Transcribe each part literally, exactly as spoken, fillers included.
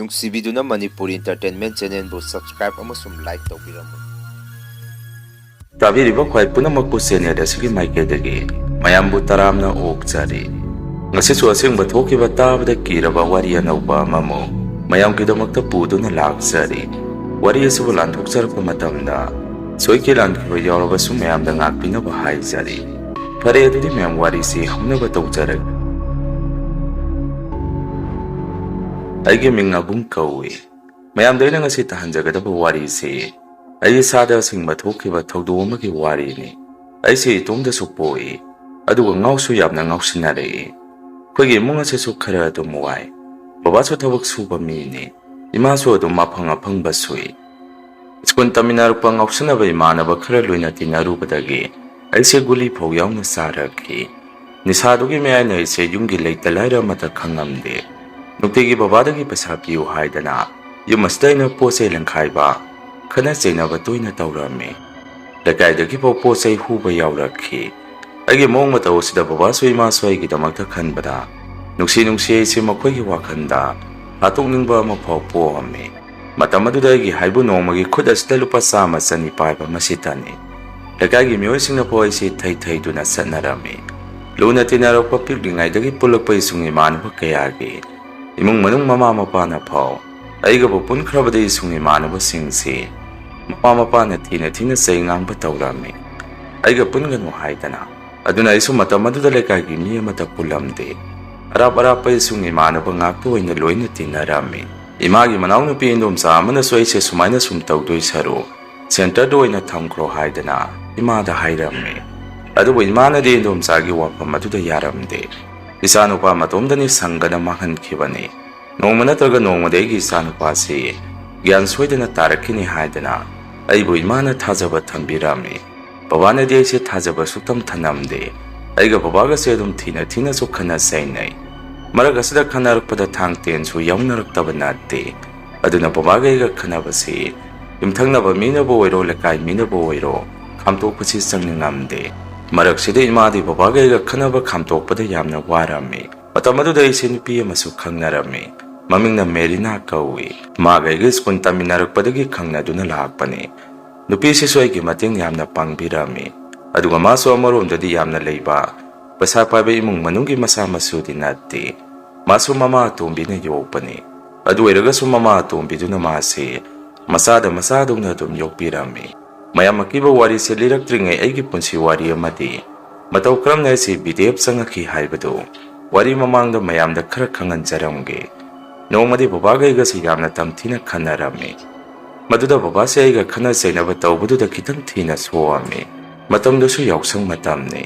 ꯅꯨꯡꯁꯤꯕꯤꯗꯨꯅ Manipur Entertainment Channelꯕꯨ subscribe ꯑꯃꯁꯨꯡ like ꯇꯧꯕꯤꯔꯝꯃꯨ꯫ ꯇꯥꯕꯤꯔꯤꯕ ꯈ꯭ꯋꯥꯏ ꯄꯨꯝꯅꯃꯛꯄꯨ channel ꯑꯁꯤꯒꯤ ꯃꯥꯏꯀꯩꯗꯒꯤ ꯃꯌꯥꯝꯕꯨ ꯇꯔꯥꯝꯅ ꯑꯣꯛꯆꯔꯤ꯫ ꯉꯁꯤꯁꯨ ꯑꯁꯦꯡꯕ ꯊꯣꯛꯈꯤꯕ ꯇꯥꯕꯗ ꯀꯤꯔꯕ ꯋꯥꯔꯤ ꯑꯅꯧꯕ ꯑꯃꯃꯨꯛ ꯃꯌꯥꯝꯒꯤꯗꯃꯛꯇ ꯄꯨꯗꯨꯅ ꯂꯥꯛꯆꯔꯤ꯫ ꯋꯥꯔꯤ ꯑꯁꯤꯕꯨ ꯂꯥꯟꯊꯣꯛꯆꯔꯛꯄ ꯃꯇꯝꯗ ꯁꯣꯏꯈꯤ ꯂꯥꯟꯈꯤꯕ ꯌꯥꯎꯔꯕꯁꯨ ꯃꯌꯥꯝꯗ ꯉꯥꯛꯄꯤꯅꯕ ꯍꯥꯏꯖꯔꯤ꯫ ꯐꯔꯦ, ꯑꯗꯨꯗꯤ ꯃꯌꯥꯝ ꯋꯥꯔꯤꯁꯤ ꯍꯧꯅꯕ ꯇꯧꯖꯔꯒꯦ꯫ ꯑꯩꯒꯤ ꯃꯤꯡ ꯑꯕꯨꯡ ꯀꯧꯏ꯫ ꯃꯌꯥꯝꯗ ꯑꯩꯅ ꯉꯁꯤ ꯇꯥꯍꯟꯖꯒꯗꯕ ꯋꯥꯔꯤꯁꯤ ꯑꯩ ꯏꯁꯥꯗ ꯑꯁꯦꯡꯕ ꯊꯣꯛꯈꯤꯕ ꯊꯧꯗꯣꯛ ꯑꯃꯒꯤ ꯋꯥꯔꯤꯅꯤ꯫ ꯑꯩꯁꯦ ꯏꯇꯣꯝꯗꯁꯨ ꯄꯣꯛꯏ, ꯑꯗꯨꯒ ꯉꯥꯎꯁꯨ ꯌꯥꯝꯅ ꯉꯥꯎꯁꯤꯟꯅꯔꯛꯏ꯫ ꯑꯩꯈꯣꯏꯒꯤ ꯏꯃꯨꯡ ꯑꯁꯤꯁꯨ ꯈꯔ ꯑꯗꯨꯝ ꯋꯥꯏ꯫ ꯕꯕꯥꯁꯨ ꯊꯕꯛ ꯁꯨꯕ ꯃꯤꯅꯤ, ꯏꯃꯥꯁꯨ ꯑꯗꯨꯝ ꯑꯐꯪ ꯑꯐꯪꯕ ꯁꯨꯏ꯫ ꯁ꯭ꯀꯨꯜ ꯇꯝꯃꯤꯟꯅꯔꯛꯄ ꯉꯥꯎꯁꯤꯟꯅꯕ ꯏꯃꯥꯟꯅꯕ ꯈꯔ ꯂꯣꯏꯅ ꯇꯤꯟꯅꯔꯨꯕꯗꯒꯤ ꯑꯩꯁꯦ ꯒꯨꯂꯤ ꯐꯥꯎ ꯌꯥꯎꯅ ꯆꯥꯔꯛꯈꯤ꯫ ꯅꯤꯁꯥꯗꯨꯒꯤ ꯃꯌꯥꯏꯅ ꯑꯩꯁꯦ ꯌꯨꯝꯒꯤ ꯂꯩꯇ ꯂꯥꯏꯔ ꯑꯃꯠꯇ ꯈꯪꯉꯝꯗꯦ꯫ ꯅꯨꯡꯇꯤꯒꯤ ꯕꯕꯥꯗꯒꯤ ꯄꯩꯁꯥ ꯄꯤꯌꯨ ꯍꯥꯏꯗꯅ ꯌꯨꯝ ꯑꯁꯤꯗ ꯑꯩꯅ ꯄꯣꯠ ꯆꯩ ꯂꯪꯈꯥꯏꯕ, ꯈꯠꯅ ꯆꯩꯅꯕ ꯇꯣꯏꯅ ꯇꯧꯔꯝꯃꯤ꯫ ꯂꯩꯀꯥꯏꯗꯒꯤ ꯐꯥꯎ ꯄꯣꯠ ꯆꯩ ꯍꯨꯕ ꯌꯥꯎꯔꯛꯈꯤ꯫ ꯑꯩꯒꯤ ꯃꯑꯣꯡ ꯃꯇꯧ ꯑꯁꯤꯗ ꯕꯕꯥꯁꯨ ꯏꯃꯥꯁꯨ ꯑꯩꯒꯤꯗꯃꯛꯇ ꯈꯟꯕꯗ ꯅꯨꯡꯁꯤ ꯅꯨꯡꯁꯤ ꯑꯩꯁꯦ ꯃꯈꯣꯏꯒꯤ ꯋꯥꯈꯜꯗ ꯍꯥꯠꯇꯣꯛꯅꯤꯡꯕ ꯑꯃ ꯐꯥꯎ ꯄꯣꯛꯑꯝꯃꯤ꯫ ꯃꯇꯝ ꯑꯗꯨꯗ ꯑꯩꯒꯤ ꯍꯥꯏꯕꯨ ꯅꯣꯡꯃꯒꯤ ꯈꯨꯠ ꯑꯁꯤꯗ ꯂꯨꯄꯥ ꯆꯥꯝꯃ ꯆꯅꯤ ꯄꯥꯏꯕ ꯃꯁꯤꯇꯅꯤ꯫ ꯂꯩꯀꯥꯏꯒꯤ ꯃꯤꯑꯣꯏꯁꯤꯡꯅ ꯐꯥꯎ ꯑꯩꯁꯦ ꯊꯩ ꯊꯩꯗꯨꯅ ꯆꯠꯅꯔꯝꯃꯤ꯫ ꯂꯨꯅ ꯇꯤꯟꯅꯔꯛꯄ ꯄꯤꯛꯂꯤꯉꯩꯗꯒꯤ ꯄꯨꯜꯂꯛꯄ ꯏꯁꯨꯡ ꯏꯃꯥꯟꯅꯕ ꯀꯌꯥꯒꯤ ꯏꯃꯨꯡ ꯃꯅꯨꯡ ꯃꯃꯥ ꯃꯄꯥꯅ ꯐꯥꯎ ꯑꯩꯒꯕꯨ ꯄꯨꯟꯈ꯭ꯔꯕꯗ ꯏꯁꯨꯡ ꯏꯃꯥꯟꯅꯕꯁꯤꯡꯁꯤ ꯃꯃꯥ ꯃꯄꯥꯅ ꯊꯤꯅ ꯊꯤꯅ ꯆꯩ ꯉꯥꯡꯕ ꯇꯧꯔꯝꯃꯤ꯫ ꯑꯩꯒ ꯄꯨꯟꯒꯅꯨ ꯍꯥꯏꯗꯅ꯫ ꯑꯗꯨꯅ ꯑꯩꯁꯨ ꯃꯇꯝ ꯑꯗꯨꯗ ꯂꯩꯀꯥꯏꯒꯤ ꯃꯤ ꯑꯃꯠꯇ ꯄꯨꯜꯂꯝꯗꯦ꯫ ꯑꯔꯥꯞ ꯑꯔꯥꯞꯄ ꯏꯁꯨꯡ ꯏꯃꯥꯟꯅꯕ ꯉꯥꯛꯇ ꯑꯣꯏꯅ ꯂꯣꯏꯅ ꯇꯤꯟꯅꯔꯝꯃꯤ꯫ ꯏꯃꯥꯒꯤ ꯃꯅꯥꯎꯅꯨꯄꯤ ꯏꯟꯗꯣꯝꯆꯥ ꯑꯃꯅꯁꯨ ꯑꯩꯁꯦ ꯁꯨꯃꯥꯏꯅ ꯁꯨꯝ ꯇꯧꯗꯣꯏ ꯁꯔꯨꯛ centreꯗ ꯑꯣꯏꯅ ꯊꯝꯈ꯭ꯔꯣ ꯍꯥꯏꯗꯅ ꯏꯃꯥꯗ ꯍꯥꯏꯔꯝꯃꯤ꯫ ꯑꯗꯨꯕꯨ ꯏꯃꯥꯅꯗꯤ ꯏꯟꯗꯣꯝꯆꯥꯒꯤ ꯋꯥꯐꯝ ꯑꯗꯨꯗ ꯌꯥꯔꯝꯗꯦ꯫ "ꯏꯆꯥꯅꯨꯄꯥ ꯃꯇꯣꯝꯗꯅꯤ ꯁꯪꯒꯅ ꯃꯥꯡꯍꯟꯈꯤꯕꯅꯤ꯫ ꯅꯣꯡꯃ ꯅꯠꯇ꯭ꯔꯒ ꯅꯣꯡꯃꯗꯤ ꯑꯩꯒꯤ ꯏꯆꯥꯅꯨꯄꯥꯁꯤ ꯒ꯭ꯌꯥꯟ ꯁꯣꯏꯗꯅ ꯇꯥꯔꯛꯈꯤꯅꯤ" ꯍꯥꯏꯗꯅ ꯑꯩꯕꯨ ꯏꯃꯥꯅ ꯊꯥꯖꯕ ꯊꯝꯕꯤꯔꯝꯃꯤ꯫ ꯕꯕꯥꯅꯗꯤ ꯑꯩꯁꯦ ꯊꯥꯖꯕ ꯁꯨꯛꯊꯝ ꯊꯝꯂꯝꯗꯦ꯫ ꯑꯩꯒ ꯕꯕꯥꯒꯁꯦ ꯑꯗꯨꯝ ꯊꯤꯅ ꯊꯤꯅꯁꯨ ꯈꯠꯅ ꯆꯩꯅꯩ꯫ ꯃꯔꯛ ꯑꯁꯤꯗ ꯈꯠꯅꯔꯛꯄꯗ ꯊꯥꯡ ꯇꯦꯟꯁꯨ ꯌꯥꯎꯅꯔꯛꯇꯕ ꯅꯠꯇꯦ꯫ ꯑꯗꯨꯅ ꯕꯕꯥꯒ ꯑꯩꯒ ꯈꯠꯅꯕꯁꯤ ꯌꯨꯝꯊꯪꯅꯕ ꯃꯤꯅꯕꯨ ꯑꯣꯏꯔꯣ, ꯂꯩꯀꯥꯏ ꯃꯤꯅꯕꯨ ꯑꯣꯏꯔꯣ, ꯈꯥꯝꯇꯣꯛꯄꯁꯤ ꯆꯪꯅꯤꯡꯉꯝꯗꯦ꯫ ꯃꯔꯛꯁꯤꯗ ꯏꯃꯥꯗꯤ ꯕꯕꯥꯒ ꯑꯩꯒ ꯈꯠꯅꯕ ꯈꯥꯝꯇꯣꯛꯄꯗ ꯌꯥꯝꯅ ꯋꯥꯔꯝꯃꯤ꯫ ꯃꯇꯝ ꯑꯗꯨꯗ ꯑꯩꯁꯦ ꯅꯨꯄꯤ ꯑꯃꯁꯨ ꯈꯪꯅꯔꯝꯃꯤ꯫ ꯃꯃꯤꯡꯅ ꯃꯦꯔꯤꯅꯥ ꯀꯧꯏ꯫ ꯃꯥꯒ ꯑꯩꯒ ꯁ꯭ꯀꯨꯜ ꯇꯝꯃꯤꯟꯅꯔꯛꯄꯗꯒꯤ ꯈꯪꯅꯗꯨꯅ ꯂꯥꯛꯄꯅꯤ꯫ ꯅꯨꯄꯤꯁꯤꯁꯨ ꯑꯩꯒꯤ ꯃꯇꯦꯡ ꯌꯥꯝꯅ ꯄꯥꯡꯕꯤꯔꯝꯃꯤ꯫ ꯑꯗꯨꯒ ꯃꯥꯁꯨ ꯑꯃꯔꯣꯝꯗꯗꯤ ꯌꯥꯝꯅ ꯂꯩꯕ, ꯄꯩꯁꯥ ꯄꯥꯏꯕ ꯏꯃꯨꯡ ꯃꯅꯨꯡꯒꯤ ꯃꯆꯥ ꯃꯁꯨꯗꯤ ꯅꯠꯇꯦ꯫ ꯃꯥꯁꯨ ꯃꯃꯥ ꯑꯇꯣꯝꯕꯤꯅ ꯌꯣꯛꯄꯅꯤ꯫ ꯑꯗꯨ ꯑꯣꯏꯔꯒꯁꯨ ꯃꯃꯥ ꯑꯇꯣꯝꯕꯤꯗꯨꯅ ꯃꯥꯁꯤ ꯃꯆꯥꯗ ꯃꯆꯥꯗꯧꯅ ꯑꯗꯨꯝ ꯌꯣꯛꯄꯤꯔꯝꯃꯤ꯫ ꯃꯌꯥꯝ ꯑꯀꯤꯕ ꯋꯥꯔꯤꯁꯦ ꯂꯤꯔꯛꯇ꯭ꯔꯤꯉꯩ ꯑꯩꯒꯤ ꯄꯨꯟꯁꯤ ꯋꯥꯔꯤ ꯑꯃꯗꯤ ꯃꯇꯧ ꯀꯔꯝꯅ ꯑꯩꯁꯤ ꯕꯤ ꯗꯤ ꯑꯦꯐ ꯆꯪꯉꯛꯈꯤ ꯍꯥꯏꯕꯗꯨ ꯋꯥꯔꯤ ꯃꯃꯥꯡꯗ ꯃꯌꯥꯝꯗ ꯈꯔ ꯈꯪꯍꯟꯖꯔꯝꯒꯦ꯫ ꯅꯣꯡꯃꯗꯤ ꯕꯕꯥꯒ ꯑꯩꯒꯁꯤ ꯌꯥꯝꯅ ꯇꯝꯊꯤꯅ ꯈꯟꯅꯔꯝꯃꯤ꯫ ꯃꯗꯨꯗ ꯕꯕꯥꯁꯦ ꯑꯩꯒ ꯈꯠꯅ ꯆꯩꯅꯕ ꯇꯧꯕꯗꯨꯗ ꯈꯤꯇꯪ ꯊꯤꯅ ꯁꯣꯛꯑꯝꯃꯤ꯫ ꯃꯇꯝꯗꯨꯁꯨ ꯌꯥꯎꯁꯪ ꯃꯇꯝꯅꯤ꯫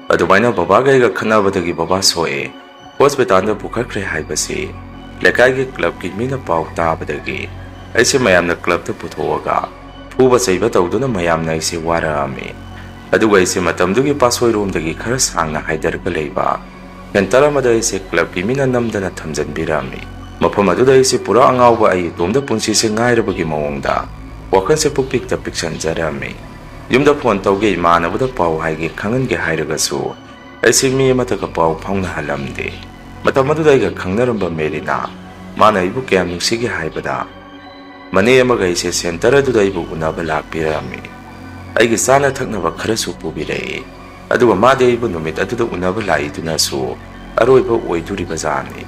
ꯑꯗꯨꯃꯥꯏꯅ ꯕꯕꯥꯒ ꯑꯩꯒ ꯈꯠꯅꯕꯗꯒꯤ ꯕꯕꯥ ꯁꯣꯛꯑꯦ, ꯍꯣꯁꯄꯤꯇꯥꯜꯗ ꯄꯨꯈꯠꯈ꯭ꯔꯦ ꯍꯥꯏꯕꯁꯤ ꯂꯩꯀꯥꯏꯒꯤ ꯀ꯭ꯂꯕꯀꯤ ꯃꯤꯅ ꯄꯥꯎ ꯇꯥꯕꯗꯒꯤ ꯑꯩꯁꯦ ꯃꯌꯥꯝꯅ ꯀ꯭ꯂꯕꯇ ꯄꯨꯊꯣꯛꯑꯒ ꯐꯨꯕ ꯆꯩꯕ ꯇꯧꯗꯨꯅ ꯃꯌꯥꯝꯅ ꯑꯩꯁꯦ ꯋꯥꯔꯛꯑꯝꯃꯤ꯫ ꯑꯗꯨꯒ ꯑꯩꯁꯦ ꯃꯇꯝꯗꯨꯒꯤ ꯄꯥꯠꯁꯣꯏꯔꯣꯝꯗꯒꯤ ꯈꯔ ꯁꯥꯡꯅ ꯍꯥꯏꯗꯔꯒ ꯂꯩꯕ ꯁꯦꯟꯇꯔ ꯑꯃꯗ ꯑꯩꯁꯦ ꯀ꯭ꯂꯕꯀꯤ ꯃꯤꯅ ꯅꯝꯗꯅ ꯊꯝꯖꯤꯟꯕꯤꯔꯝꯃꯤ꯫ ꯃꯐꯝ ꯑꯗꯨꯗ ꯑꯩꯁꯦ ꯄꯨꯔꯥ ꯑꯉꯥꯎꯕ, ꯑꯩ ꯏꯇꯣꯝꯗ ꯄꯨꯟꯁꯤꯁꯦ ꯉꯥꯏꯔꯕꯒꯤ ꯃꯑꯣꯡꯗ ꯋꯥꯈꯜꯁꯦ ꯄꯨꯛꯄꯤꯛꯇ ꯄꯤꯛꯁꯟꯖꯔꯝꯃꯤ꯫ ꯌꯨꯝꯗ ꯐꯣꯟ ꯇꯧꯒꯦ, ꯏꯃꯥꯟꯅꯕꯗ ꯄꯥꯎ ꯍꯥꯏꯒꯦ, ꯈꯪꯍꯟꯒꯦ ꯍꯥꯏꯔꯒꯁꯨ ꯑꯩꯁꯦ ꯃꯤ ꯑꯃꯠꯇꯒ ꯄꯥꯎ ꯐꯥꯎꯅꯍꯜꯂꯝꯗꯦ꯫ ꯃꯇꯝ ꯑꯗꯨꯗ ꯑꯩꯒ ꯈꯪꯅꯔꯝꯕ ꯃꯦꯔꯤꯅꯥ, ꯃꯥꯅ ꯑꯩꯕꯨ ꯀꯌꯥꯝ ꯅꯨꯡꯁꯤꯒꯦ ꯍꯥꯏꯕꯗ, ꯃꯅꯦ ꯑꯃꯒ ꯑꯩꯁꯦ ꯁꯦꯟꯇꯔ ꯑꯗꯨꯗ ꯑꯩꯕꯨ ꯎꯅꯕ ꯂꯥꯛꯄꯤꯔꯝꯃꯤ꯫ ꯑꯩꯒꯤ ꯆꯥꯅ ꯊꯛꯅꯕ ꯈꯔꯁꯨ ꯄꯨꯕꯤꯔꯛꯏ꯫ ꯑꯗꯨꯒ ꯃꯥꯗꯤ ꯑꯩꯕꯨ ꯅꯨꯃꯤꯠ ꯑꯗꯨꯗ ꯎꯅꯕ ꯂꯥꯛꯏꯗꯨꯅꯁꯨ ꯑꯔꯣꯏꯕ ꯑꯣꯏꯗꯣꯔꯤꯕꯖꯥꯠꯅꯤ꯫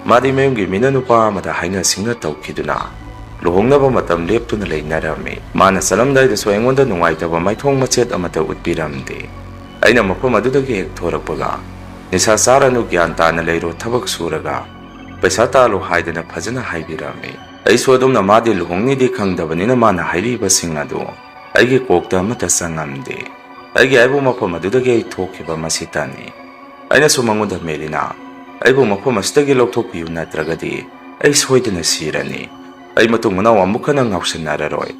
ꯃꯥꯗꯤ ꯃꯌꯨꯝꯒꯤ ꯃꯤꯅ ꯅꯨꯄꯥ ꯑꯃꯗ ꯍꯥꯏꯅ ꯁꯤꯡꯅ ꯇꯧꯈꯤꯗꯨꯅ ꯂꯨꯍꯣꯡꯅꯕ ꯃꯇꯝ ꯂꯦꯞꯇꯨꯅ ꯂꯩꯅꯔꯝꯃꯤ꯫ ꯃꯥꯅ ꯆꯠꯂꯝꯗꯥꯏꯗꯁꯨ ꯑꯩꯉꯣꯟꯗ ꯅꯨꯡꯉꯥꯏꯇꯕ ꯃꯥꯏꯊꯣꯡ ꯃꯆꯦꯠ ꯑꯃꯠꯇ ꯎꯠꯄꯤꯔꯝꯗꯦ꯫ ꯑꯩꯅ ꯃꯐꯝ ꯑꯗꯨꯗꯒꯤ ꯍꯦꯛ ꯊꯣꯔꯛꯄꯒ, "ꯅꯤꯁꯥ ꯆꯥꯔꯅꯨ, ꯒ꯭ꯌꯥꯟ ꯇꯥꯅ ꯂꯩꯔꯣ, ꯊꯕꯛ ꯁꯨꯔꯒ ꯄꯩꯁꯥ ꯇꯥꯜꯂꯨ" ꯍꯥꯏꯗꯅ ꯐꯖꯅ ꯍꯥꯏꯕꯤꯔꯝꯃꯤ꯫ ꯑꯩꯁꯨ ꯑꯗꯨꯝꯅ ꯃꯥꯗꯤ ꯂꯨꯍꯣꯡꯅꯤꯗꯤ ꯈꯪꯗꯕꯅꯤꯅ ꯃꯥꯅ ꯍꯥꯏꯔꯤꯕꯁꯤꯡ ꯑꯗꯨ ꯑꯩꯒꯤ ꯀꯣꯛꯇ ꯑꯃꯠꯇ ꯆꯪꯉꯝꯗꯦ꯫ ꯑꯩꯒꯤ ꯍꯥꯏꯕꯨ ꯃꯐꯝ ꯑꯗꯨꯗꯒꯤ ꯑꯩ ꯊꯣꯛꯈꯤꯕ ꯃꯁꯤꯇꯅꯤ꯫ ꯑꯩꯅꯁꯨ ꯃꯉꯣꯟꯗ, "ꯃꯦꯔꯤꯅꯥ, ꯑꯩꯕꯨ ꯃꯐꯝ ꯑꯁꯤꯗꯒꯤ ꯂꯧꯊꯣꯛꯄꯤꯌꯨ, ꯅꯠꯇ꯭ꯔꯒꯗꯤ ꯑꯩ ꯁꯣꯏꯗꯅ ꯁꯤꯔꯅꯤ꯫ ꯑꯩ ꯃꯇꯨꯡ ꯃꯅꯥꯎ ꯑꯃꯨꯛ ꯍꯟꯅ ꯉꯥꯎꯁꯤꯟꯅꯔꯔꯣꯏ꯫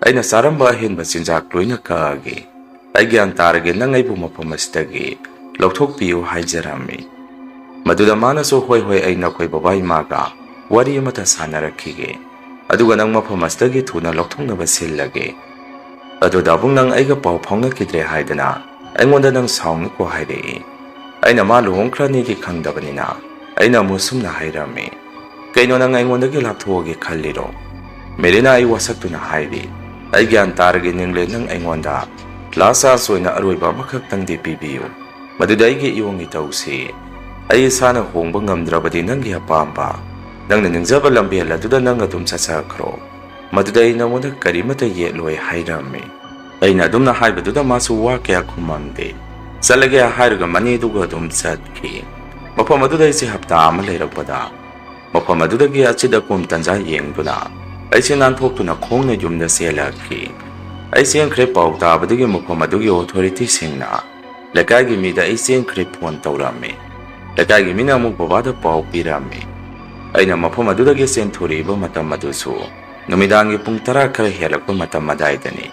ꯑꯩꯅ ꯆꯥꯔꯝꯕ ꯑꯍꯦꯟꯕ ꯆꯤꯟꯖꯥꯛ ꯂꯣꯏꯅ ꯀꯛꯑꯒꯦ꯫ ꯑꯩ ꯒ꯭ꯌꯥꯟ ꯇꯥꯔꯒꯦ, ꯅꯪ ꯑꯩꯕꯨ ꯃꯐꯝ ꯑꯁꯤꯗꯒꯤ ꯂꯧꯊꯣꯛꯄꯤꯌꯨ" ꯍꯥꯏꯖꯔꯝꯃꯤ꯫ ꯃꯗꯨꯗ ꯃꯥꯅꯁꯨ, "ꯍꯣꯏ, ꯍꯣꯏ, ꯑꯩ ꯅꯈꯣꯏ ꯕꯕꯥ ꯏꯃꯥꯒ ꯋꯥꯔꯤ ꯑꯃꯇ ꯁꯥꯟꯅꯔꯛꯈꯤꯒꯦ꯫ ꯑꯗꯨꯒ ꯅꯪ ꯃꯐꯝ ꯑꯁꯤꯗꯒꯤ ꯊꯨꯅ ꯂꯧꯊꯣꯛꯅꯕ ꯁꯤꯜꯂꯒꯦ꯫ ꯑꯗꯨꯗ ꯑꯃꯨꯛ ꯅꯪ ꯑꯩꯒ ꯄꯥꯎ ꯐꯥꯎꯅꯈꯤꯗ꯭ꯔꯦ ꯍꯥꯏꯗꯅ ꯑꯩꯉꯣꯟꯗ ꯅꯪ ꯁꯥꯎꯅꯨꯀꯣ" ꯍꯥꯏꯔꯛꯏ꯫ ꯑꯩꯅ ꯃꯥ ꯂꯨꯍꯣꯡꯈ꯭ꯔꯅꯤꯗꯤ ꯈꯪꯗꯕꯅꯤꯅ ꯑꯩꯅ ꯑꯃꯨꯛ ꯁꯨꯝꯅ ꯍꯥꯏꯔꯝꯃꯤ, "ꯀꯩꯅꯣ, ꯅꯪ ꯑꯩꯉꯣꯟꯗꯒꯤ ꯂꯥꯞꯊꯣꯛꯑꯒꯦ ꯈꯜꯂꯤꯔꯣ?" ꯃꯦꯔꯤꯅꯥ ꯑꯩ ꯋꯥꯁꯛꯇꯨꯅ ꯍꯥꯏꯔꯤ꯫ "ꯑꯩ ꯒ꯭ꯌꯥꯟ ꯇꯥꯔꯒꯦ ꯅꯤꯡꯂꯦ, ꯅꯪ ꯑꯩꯉꯣꯟꯗ last chance ꯑꯣꯏꯅ ꯑꯔꯣꯏꯕ ꯑꯃꯈꯛꯇꯪꯗꯤ ꯄꯤꯕꯤꯌꯨ꯫ ꯃꯗꯨꯗ ꯑꯩꯒꯤ ꯏꯌꯣꯡ ꯏꯇꯧꯁꯤ ꯑꯩ ꯏꯁꯥꯅ ꯍꯣꯡꯕ ꯉꯝꯗ꯭ꯔꯕꯗꯤ ꯅꯪꯒꯤ ꯑꯄꯥꯝꯕ, ꯅꯪꯅ ꯅꯤꯡꯖꯕ ꯂꯝꯕꯦꯜ ꯑꯗꯨꯗ ꯅꯪ ꯑꯗꯨꯝ ꯆꯠꯆꯈ꯭ꯔꯣ꯫ ꯃꯗꯨꯗ ꯑꯩ ꯅꯉꯣꯟꯗ ꯀꯔꯤꯃꯠꯇ ꯌꯦꯠꯂꯣꯏ" ꯍꯥꯏꯔꯝꯃꯤ꯫ ꯑꯩꯅ ꯑꯗꯨꯝꯅ ꯍꯥꯏꯕꯗꯨꯗ ꯃꯥꯁꯨ ꯋꯥ ꯀꯌꯥ ꯈꯨꯝꯃꯝꯗꯦ꯫ "ꯆꯠꯂꯒꯦ" ꯍꯥꯏꯔꯒ ꯃꯅꯦꯗꯨꯒ ꯑꯗꯨꯝ ꯆꯠꯈꯤ꯫ ꯃꯐꯝ ꯑꯗꯨꯗ ꯑꯩꯁꯦ ꯍꯞꯇꯥ ꯑꯃ ꯂꯩꯔꯛꯄꯗ, ꯃꯐꯝ ꯑꯗꯨꯗꯒꯤ ꯑꯆꯤꯠ ꯑꯀꯣꯝ ꯇꯟꯖꯥ ꯌꯦꯡꯗꯨꯅ ꯑꯩꯁꯦ ꯅꯥꯟꯊꯣꯛꯇꯨꯅ ꯈꯣꯡꯅ ꯌꯨꯝꯗ ꯆꯦꯜꯂꯛꯈꯤ꯫ ꯑꯩ ꯆꯦꯟꯈ꯭ꯔꯦ ꯄꯥꯎ ꯇꯥꯕꯗꯒꯤ ꯃꯐꯝ ꯑꯗꯨꯒꯤ authorityꯁꯤꯡꯅ ꯂꯩꯀꯥꯏꯒꯤ ꯃꯤꯗ ꯑꯩ ꯆꯦꯟꯈ꯭ꯔꯦ ꯐꯣꯟ ꯇꯧꯔꯝꯃꯤ꯫ ꯂꯩꯀꯥꯏꯒꯤ ꯃꯤꯅ ꯑꯃꯨꯛ ꯕꯕꯥꯗ ꯄꯥꯎ ꯄꯤꯔꯝꯃꯤ꯫ ꯑꯩꯅ ꯃꯐꯝ ꯑꯗꯨꯗꯒꯤ ꯆꯦꯟꯊꯣꯔꯛꯏꯕ ꯃꯇꯝ ꯑꯗꯨꯁꯨ ꯅꯨꯃꯤꯗꯥꯡꯒꯤ ꯄꯨꯡ ꯇꯔꯥ ꯈꯔ ꯍꯦꯜꯂꯛꯄ ꯃꯇꯝ ꯑꯗꯥꯏꯗꯅꯤ꯫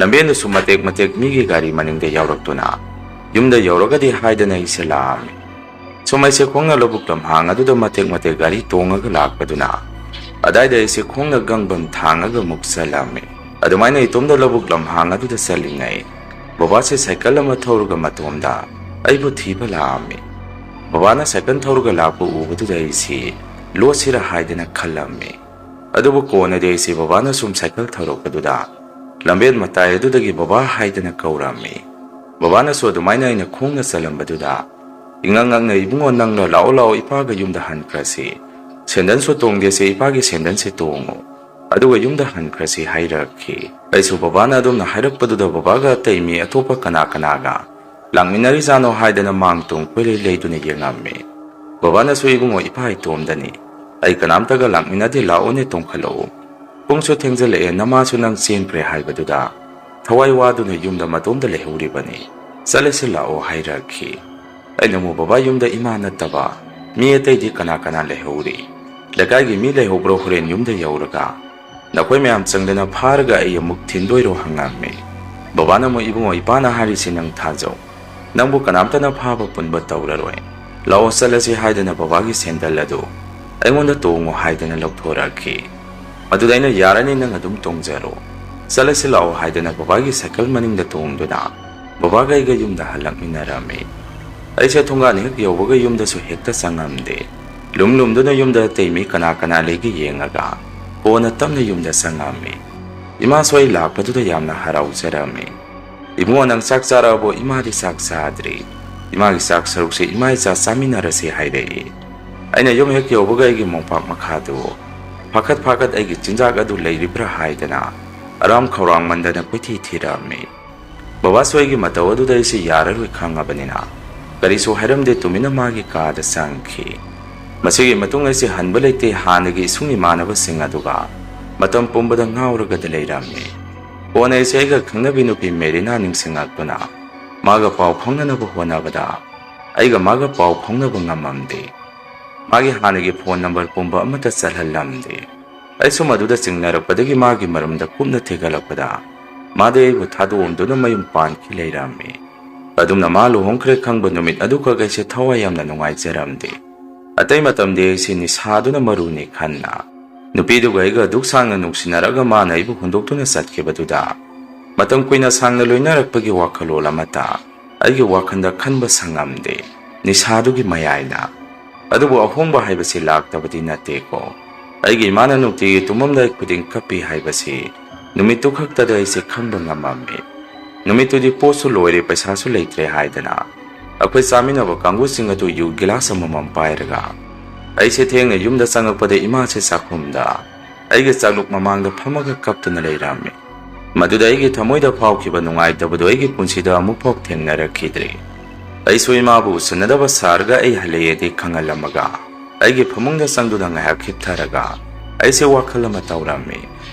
ꯂꯝꯕꯦꯟꯗꯁꯨ ꯃꯇꯦꯛ ꯃꯇꯦꯛ ꯃꯤꯒꯤ ꯒꯥꯔꯤ ꯃꯅꯤꯡꯗ ꯌꯥꯎꯔꯛꯇꯨꯅ ꯌꯨꯝꯗ ꯌꯧꯔꯒꯗꯤ ꯍꯥꯏꯗꯅ ꯑꯩꯁꯦ ꯂꯥꯛꯑꯝꯃꯤ꯫ ꯁꯨꯝ ꯑꯩꯁꯦ ꯈꯣꯡꯅ ꯂꯧꯕꯨꯛ ꯂꯝꯍꯥꯡ ꯑꯗꯨꯗ ꯃꯇꯦꯛ ꯃꯇꯦꯛ ꯒꯥꯔꯤ ꯇꯣꯡꯉꯒ ꯂꯥꯛꯄꯗꯨꯅ ꯑꯗꯥꯏꯗ ꯑꯩꯁꯦ ꯈꯣꯡꯅ ꯒꯪꯕꯪ ꯊꯥꯡꯉꯒ ꯑꯃꯨꯛ ꯆꯠꯂꯝꯃꯤ꯫ ꯑꯗꯨꯃꯥꯏꯅ ꯏꯇꯣꯝꯗ ꯂꯧꯕꯨꯛ ꯂꯝꯍꯥꯡ ꯑꯗꯨꯗ ꯆꯠꯂꯤꯉꯩ ꯕꯕꯥꯁꯦ ꯁꯥꯏꯀꯜ ꯑꯃ ꯊꯧꯔꯒ ꯃꯇꯣꯝꯗ ꯑꯩꯕꯨ ꯊꯤꯕ ꯂꯥꯛꯑꯝꯃꯤ꯫ ꯕꯕꯥꯅ ꯁꯥꯏꯀꯜ ꯊꯧꯔꯒ ꯂꯥꯛꯄ ꯎꯕꯗꯨꯗ ꯑꯩꯁꯤ ꯂꯣꯠꯁꯤꯔ ꯍꯥꯏꯗꯅ ꯈꯜꯂꯝꯃꯤ꯫ ꯑꯗꯨꯕꯨ ꯀꯣꯟꯅꯗꯤ ꯑꯩꯁꯤ ꯕꯕꯥꯅ ꯁꯨꯝ ꯁꯥꯏꯀꯜ ꯊꯧꯔꯛꯄꯗꯨꯗ ꯂꯝꯕꯦꯟ ꯃꯇꯥꯏ ꯑꯗꯨꯗꯒꯤ "ꯕꯕꯥ" ꯍꯥꯏꯗꯅ ꯀꯧꯔꯝꯃꯤ꯫ ꯕꯕꯥꯅꯁꯨ ꯑꯗꯨꯃꯥꯏꯅ ꯑꯩꯅ ꯈꯣꯡꯅ ꯆꯠꯂꯝꯕꯗꯨꯗ ꯏꯉꯛ ꯉꯛꯅ "ꯏꯕꯨꯡꯉꯣ, ꯅꯪꯂꯣ? ꯂꯥꯛꯑꯣ ꯂꯥꯛꯑꯣ, ꯏꯄꯥꯒ ꯌꯨꯝꯗ ꯍꯟꯈ꯭ꯔꯁꯤ꯫ ꯁꯦꯟꯗꯟꯁꯨ ꯇꯣꯡꯗꯦꯁꯦ, ꯏꯄꯥꯒꯤ ꯁꯦꯟꯗꯟꯁꯦ ꯇꯣꯡꯉꯨ꯫ ꯑꯗꯨꯒ ꯌꯨꯝꯗ ꯍꯟꯈ꯭ꯔꯁꯤ" ꯍꯥꯏꯔꯛꯈꯤ꯫ ꯑꯩꯁꯨ ꯕꯕꯥꯅ ꯑꯗꯨꯝꯅ ꯍꯥꯏꯔꯛꯄꯗꯨꯗ ꯕꯕꯥꯒ ꯑꯇꯩ ꯃꯤ ꯑꯇꯣꯞꯄ ꯀꯅꯥ ꯀꯅꯥꯒ ꯂꯥꯛꯃꯤꯟꯅꯔꯤꯖꯥꯠꯅꯣ ꯍꯥꯏꯗꯅ ꯃꯥꯡ ꯇꯨꯡ ꯀꯣꯏꯂꯩ ꯂꯩꯗꯨꯅ ꯌꯦꯡꯉꯝꯃꯤ꯫ ꯕꯕꯥꯅꯁꯨ "ꯏꯕꯨꯡꯉꯣ, ꯏꯄꯥ ꯏꯇꯣꯝꯗꯅꯤ꯫ ꯑꯩ ꯀꯅꯥꯝꯇꯒ ꯂꯥꯛꯃꯤꯟꯅꯗꯦ, ꯂꯥꯛꯑꯣꯅꯦ, ꯇꯣꯡꯈꯠꯂꯛꯎ꯫ ꯄꯨꯡꯁꯨ ꯊꯦꯡꯖꯜꯂꯛꯑꯦ, ꯅꯃꯥꯁꯨ ꯅꯪ ꯆꯦꯟꯈ꯭ꯔꯦ" ꯍꯥꯏꯕꯗꯨꯗ ꯊꯋꯥꯏ ꯋꯥꯗꯨꯅ ꯌꯨꯝꯗ ꯃꯇꯣꯝꯗ ꯂꯩꯍꯧꯔꯤꯕꯅꯤ꯫ "ꯆꯠꯂꯁꯤ ꯂꯥꯛꯑꯣ" ꯍꯥꯏꯔꯛꯈꯤ꯫ ꯑꯩꯅ ꯑꯃꯨꯛ "ꯕꯕꯥ, ꯌꯨꯝꯗ ꯏꯃꯥ ꯅꯠꯇꯕ ꯃꯤ ꯑꯇꯩꯗꯤ ꯀꯅꯥ ꯀꯅꯥ ꯂꯩꯍꯧꯔꯤ? ꯂꯩꯀꯥꯏꯒꯤ ꯃꯤ ꯂꯩꯍꯧꯕ꯭ꯔꯣ? ꯍꯣꯔꯦꯟ ꯌꯨꯝꯗ ꯌꯧꯔꯒ ꯅꯈꯣꯏ ꯃꯌꯥꯝ ꯆꯪꯗꯅ ꯐꯥꯔꯒ ꯑꯩ ꯑꯃꯨꯛ ꯊꯤꯟꯗꯣꯏꯔꯣ?" ꯍꯪꯉꯝꯃꯤ꯫ ꯕꯕꯥꯅ ꯑꯃꯨꯛ "ꯏꯕꯨꯡꯉꯣ, ꯏꯄꯥꯅ ꯍꯥꯏꯔꯤꯁꯤ ꯅꯪ ꯊꯥꯖꯧ꯫ ꯅꯪꯕꯨ ꯀꯅꯥꯝꯇꯅ ꯐꯥꯕ ꯄꯨꯟꯕ ꯇꯧꯔꯔꯣꯏ꯫ ꯂꯥꯛꯑꯣ ꯆꯠꯂꯁꯤ" ꯍꯥꯏꯗꯅ ꯕꯕꯥꯒꯤ ꯁꯦꯟꯗꯜ ꯑꯗꯨ ꯑꯩꯉꯣꯟꯗ "ꯇꯣꯡꯉꯨ" ꯍꯥꯏꯗꯅ ꯂꯧꯊꯣꯔꯛꯈꯤ꯫ ꯃꯗꯨꯗ ꯑꯩꯅ "ꯌꯥꯔꯅꯤ, ꯅꯪ ꯑꯗꯨꯝ ꯇꯣꯡꯖꯔꯣ꯫ ꯆꯠꯂꯁꯤ ꯂꯥꯛꯑꯣ" ꯍꯥꯏꯗꯅ ꯕꯕꯥꯒꯤ ꯁꯥꯏꯀꯜ ꯃꯅꯤꯡꯗ ꯇꯣꯡꯗꯨꯅ ꯕꯕꯥꯒ ꯑꯩꯒ ꯌꯨꯝꯗ ꯍꯜꯂꯛꯃꯤꯟꯅꯔꯝꯃꯤ꯫ ꯑꯩꯁꯦ ꯊꯣꯡꯒꯥꯟ ꯍꯦꯛ ꯌꯧꯕꯒ ꯌꯨꯝꯗꯁꯨ ꯍꯦꯛꯇ ꯆꯪꯉꯝꯗꯦ꯫ ꯂꯨꯝ ꯂꯨꯝꯗꯨꯅ ꯌꯨꯝꯗ ꯑꯇꯩ ꯃꯤ ꯀꯅꯥ ꯀꯅꯥ ꯂꯩꯒꯦ ꯌꯦꯡꯉꯒ ꯀꯣꯟꯅ ꯇꯞꯅ ꯌꯨꯝꯗ ꯆꯪꯉꯝꯃꯤ꯫ ꯏꯃꯥꯁꯨ ꯑꯩ ꯂꯥꯛꯄꯗꯨꯗ ꯌꯥꯝꯅ ꯍꯔꯥꯎꯖꯔꯝꯃꯤ꯫ "ꯏꯕꯨꯡꯉꯣ, ꯅꯪ ꯆꯥꯛ ꯆꯥꯔꯛꯑꯕꯣ?" "ꯏꯃꯥꯗꯤ ꯆꯥꯛ ꯆꯥꯗ꯭ꯔꯤ꯫ ꯏꯃꯥꯒꯤ ꯆꯥꯛ ꯁꯔꯨꯛꯁꯦ ꯏꯃꯥ ꯏꯆꯥ ꯆꯥꯃꯤꯟꯅꯔꯁꯤ ꯍꯥꯏꯔꯛꯏ꯫ ꯑꯩꯅ ꯌꯨꯝ ꯍꯦꯛ ꯌꯧꯕꯒ ꯑꯩꯒꯤ ꯃꯣꯝꯄꯥꯛ ꯃꯈꯥꯗꯨ ꯐꯥꯀꯠ ꯐꯥꯀꯠ ꯑꯩꯒꯤ ꯆꯤꯟꯖꯥꯛ ꯑꯗꯨ ꯂꯩꯔꯤꯕ꯭ꯔꯥ ꯍꯥꯏꯗꯅ ꯑꯔꯥꯝ ꯈꯧꯔꯥꯡꯃꯟꯗꯅ ꯀꯣꯏꯊꯤ ꯊꯤꯔꯛꯑꯝꯃꯤ꯫ ꯕꯕꯥꯁꯨ ꯑꯩꯒꯤ ꯃꯇꯧ ꯑꯗꯨꯗ ꯑꯩꯁꯦ ꯌꯥꯔꯔꯣꯏ ꯈꯪꯉꯕꯅꯤꯅ ꯀꯔꯤꯁꯨ ꯍꯥꯏꯔꯝꯗꯦ, ꯇꯨꯃꯤꯟꯅ ꯃꯥꯒꯤ ꯀꯥꯗ ꯆꯪꯈꯤ꯫ ꯃꯁꯤꯒꯤ ꯃꯇꯨꯡ ꯑꯩꯁꯦ ꯍꯟꯕ ꯂꯩꯇꯦ, ꯍꯥꯟꯅꯒꯤ ꯏꯁꯨꯡ ꯏꯃꯥꯟꯅꯕꯁꯤꯡ ꯑꯗꯨꯒ ꯃꯇꯝ ꯄꯨꯝꯕꯗ ꯉꯥꯎꯔꯒꯗ ꯂꯩꯔꯝꯃꯤ꯫ ꯀꯣꯟꯅ ꯑꯩꯁꯦ ꯑꯩꯒ ꯈꯪꯅꯕꯤ ꯅꯨꯄꯤ ꯃꯦꯔꯤꯅꯥ ꯅꯤꯡꯁꯤꯡꯂꯛꯇꯨꯅ ꯃꯥꯒ ꯄꯥꯎ ꯐꯥꯎꯅꯅꯕ ꯍꯣꯠꯅꯕꯗ ꯑꯩꯒ ꯃꯥꯒ ꯄꯥꯎ ꯐꯥꯎꯅꯕ ꯉꯝꯃꯝꯗꯦ꯫ ꯃꯥꯒꯤ ꯍꯥꯟꯅꯒꯤ ꯐꯣꯟ ꯅꯝꯕꯔ ꯄꯨꯝꯕ ꯑꯃꯠꯇ ꯆꯠꯍꯜꯂꯝꯗꯦ꯫ ꯑꯩꯁꯨ ꯃꯗꯨꯗ ꯆꯤꯡꯅꯔꯛꯄꯗꯒꯤ ꯃꯥꯒꯤ ꯃꯔꯝꯗ ꯀꯨꯞꯅ ꯊꯤꯒꯠꯂꯛꯄꯗ ꯃꯥꯗꯤ ꯑꯩꯕꯨ ꯊꯥꯗꯣꯛꯑꯝꯗꯨꯅ ꯃꯌꯨꯝ ꯄꯥꯟꯈꯤ ꯂꯩꯔꯝꯃꯤ꯫ ꯑꯗꯨꯝꯅ ꯃꯥ ꯂꯨꯍꯣꯡꯈ꯭ꯔꯦ ꯈꯪꯕ ꯅꯨꯃꯤꯠ ꯑꯗꯨꯈꯛ ꯑꯩꯁꯦ ꯊꯋꯥꯏ ꯌꯥꯝꯅ ꯅꯨꯡꯉꯥꯏꯖꯔꯝꯗꯦ꯫ ꯑꯇꯩ ꯃꯇꯝꯗꯤ ꯑꯩꯁꯦ ꯅꯤꯁꯥꯗꯨꯅ ꯃꯔꯨꯅꯤ ꯈꯟꯅ ꯅꯨꯄꯤꯗꯨꯒ ꯑꯩꯒ ꯑꯗꯨꯛ ꯁꯥꯡꯅ ꯅꯨꯡꯁꯤꯅꯔꯒ ꯃꯥꯅ ꯑꯩꯕꯨ ꯍꯨꯟꯗꯣꯛꯇꯨꯅ ꯆꯠꯈꯤꯕꯗꯨꯗ ꯃꯇꯝ ꯀꯨꯏꯅ ꯁꯥꯡꯅ ꯂꯣꯏꯅꯔꯛꯄꯒꯤ ꯋꯥꯈꯜꯂꯣꯟ ꯑꯃꯠꯇ ꯑꯩꯒꯤ ꯋꯥꯈꯜꯗ ꯈꯟꯕ ꯁꯪꯉꯝꯗꯦ꯫ ꯅꯤꯁꯥꯗꯨꯒꯤ ꯃꯌꯥꯏꯅ꯫ ꯑꯗꯨꯕꯨ ꯑꯍꯣꯡꯕ ꯍꯥꯏꯕꯁꯤ ꯂꯥꯛꯇꯕꯗꯤ ꯅꯠꯇꯦꯀꯣ꯫ ꯑꯩꯒꯤ ꯏꯃꯥꯅ ꯅꯨꯡꯇꯤꯒꯤ ꯇꯨꯝꯃꯝꯗꯥꯏ ꯈꯨꯗꯤꯡ ꯀꯞꯄꯤ ꯍꯥꯏꯕꯁꯤ ꯅꯨꯃꯤꯠꯇꯨ ꯈꯛꯇꯗ ꯑꯩꯁꯦ ꯈꯪꯕ ꯉꯝꯃꯝꯃꯤ꯫ ꯅꯨꯃꯤꯠꯇꯨꯗꯤ ꯄꯣꯠꯁꯨ ꯂꯣꯏꯔꯦ, ꯄꯩꯁꯥꯁꯨ ꯂꯩꯇ꯭ꯔꯦ ꯍꯥꯏꯗꯅ ꯑꯩꯈꯣꯏ ꯆꯥꯃꯤꯟꯅꯕ ꯀꯥꯡꯕꯨꯁꯤꯡ ꯑꯗꯨ ꯌꯨ ꯒꯤꯂꯥꯁ ꯑꯃꯃꯝ ꯄꯥꯏꯔꯒ ꯑꯩꯁꯦ ꯊꯦꯡꯅ ꯌꯨꯝꯗ ꯆꯪꯉꯛꯄꯗ ꯏꯃꯥꯁꯦ ꯆꯥꯛꯈꯨꯝꯗ ꯑꯩꯒꯤ ꯆꯥꯛꯂꯨꯛ ꯃꯃꯥꯡꯗ ꯐꯝꯃꯒ ꯀꯞꯇꯨꯅ ꯂꯩꯔꯝꯃꯤ꯫ ꯃꯗꯨꯗ ꯑꯩꯒꯤ ꯊꯃꯣꯏꯗ ꯐꯥꯎꯈꯤꯕ ꯅꯨꯡꯉꯥꯏꯇꯕꯗꯨ ꯑꯩꯒꯤ ꯄꯨꯟꯁꯤꯗ ꯑꯃꯨꯛꯐꯥꯎ ꯊꯦꯡꯅꯔꯛꯈꯤꯗ꯭ꯔꯤ꯫ ꯑꯩꯁꯨ ꯏꯃꯥꯕꯨ ꯎꯁꯤꯟꯅꯗꯕ ꯁꯥꯔꯒ ꯑꯩ ꯍꯜꯂꯛꯑꯦꯗꯤ ꯈꯪꯍꯜꯂꯝꯃꯒ ꯑꯩꯒꯤ ꯐꯃꯨꯡꯗ ꯆꯪꯗꯨꯅ ꯉꯥꯏꯍꯥꯛ ꯍꯤꯞꯊꯔꯒ ꯑꯩꯁꯦ ꯋꯥꯈꯜ ꯑꯃ ꯇꯧꯔꯝꯃꯤ꯫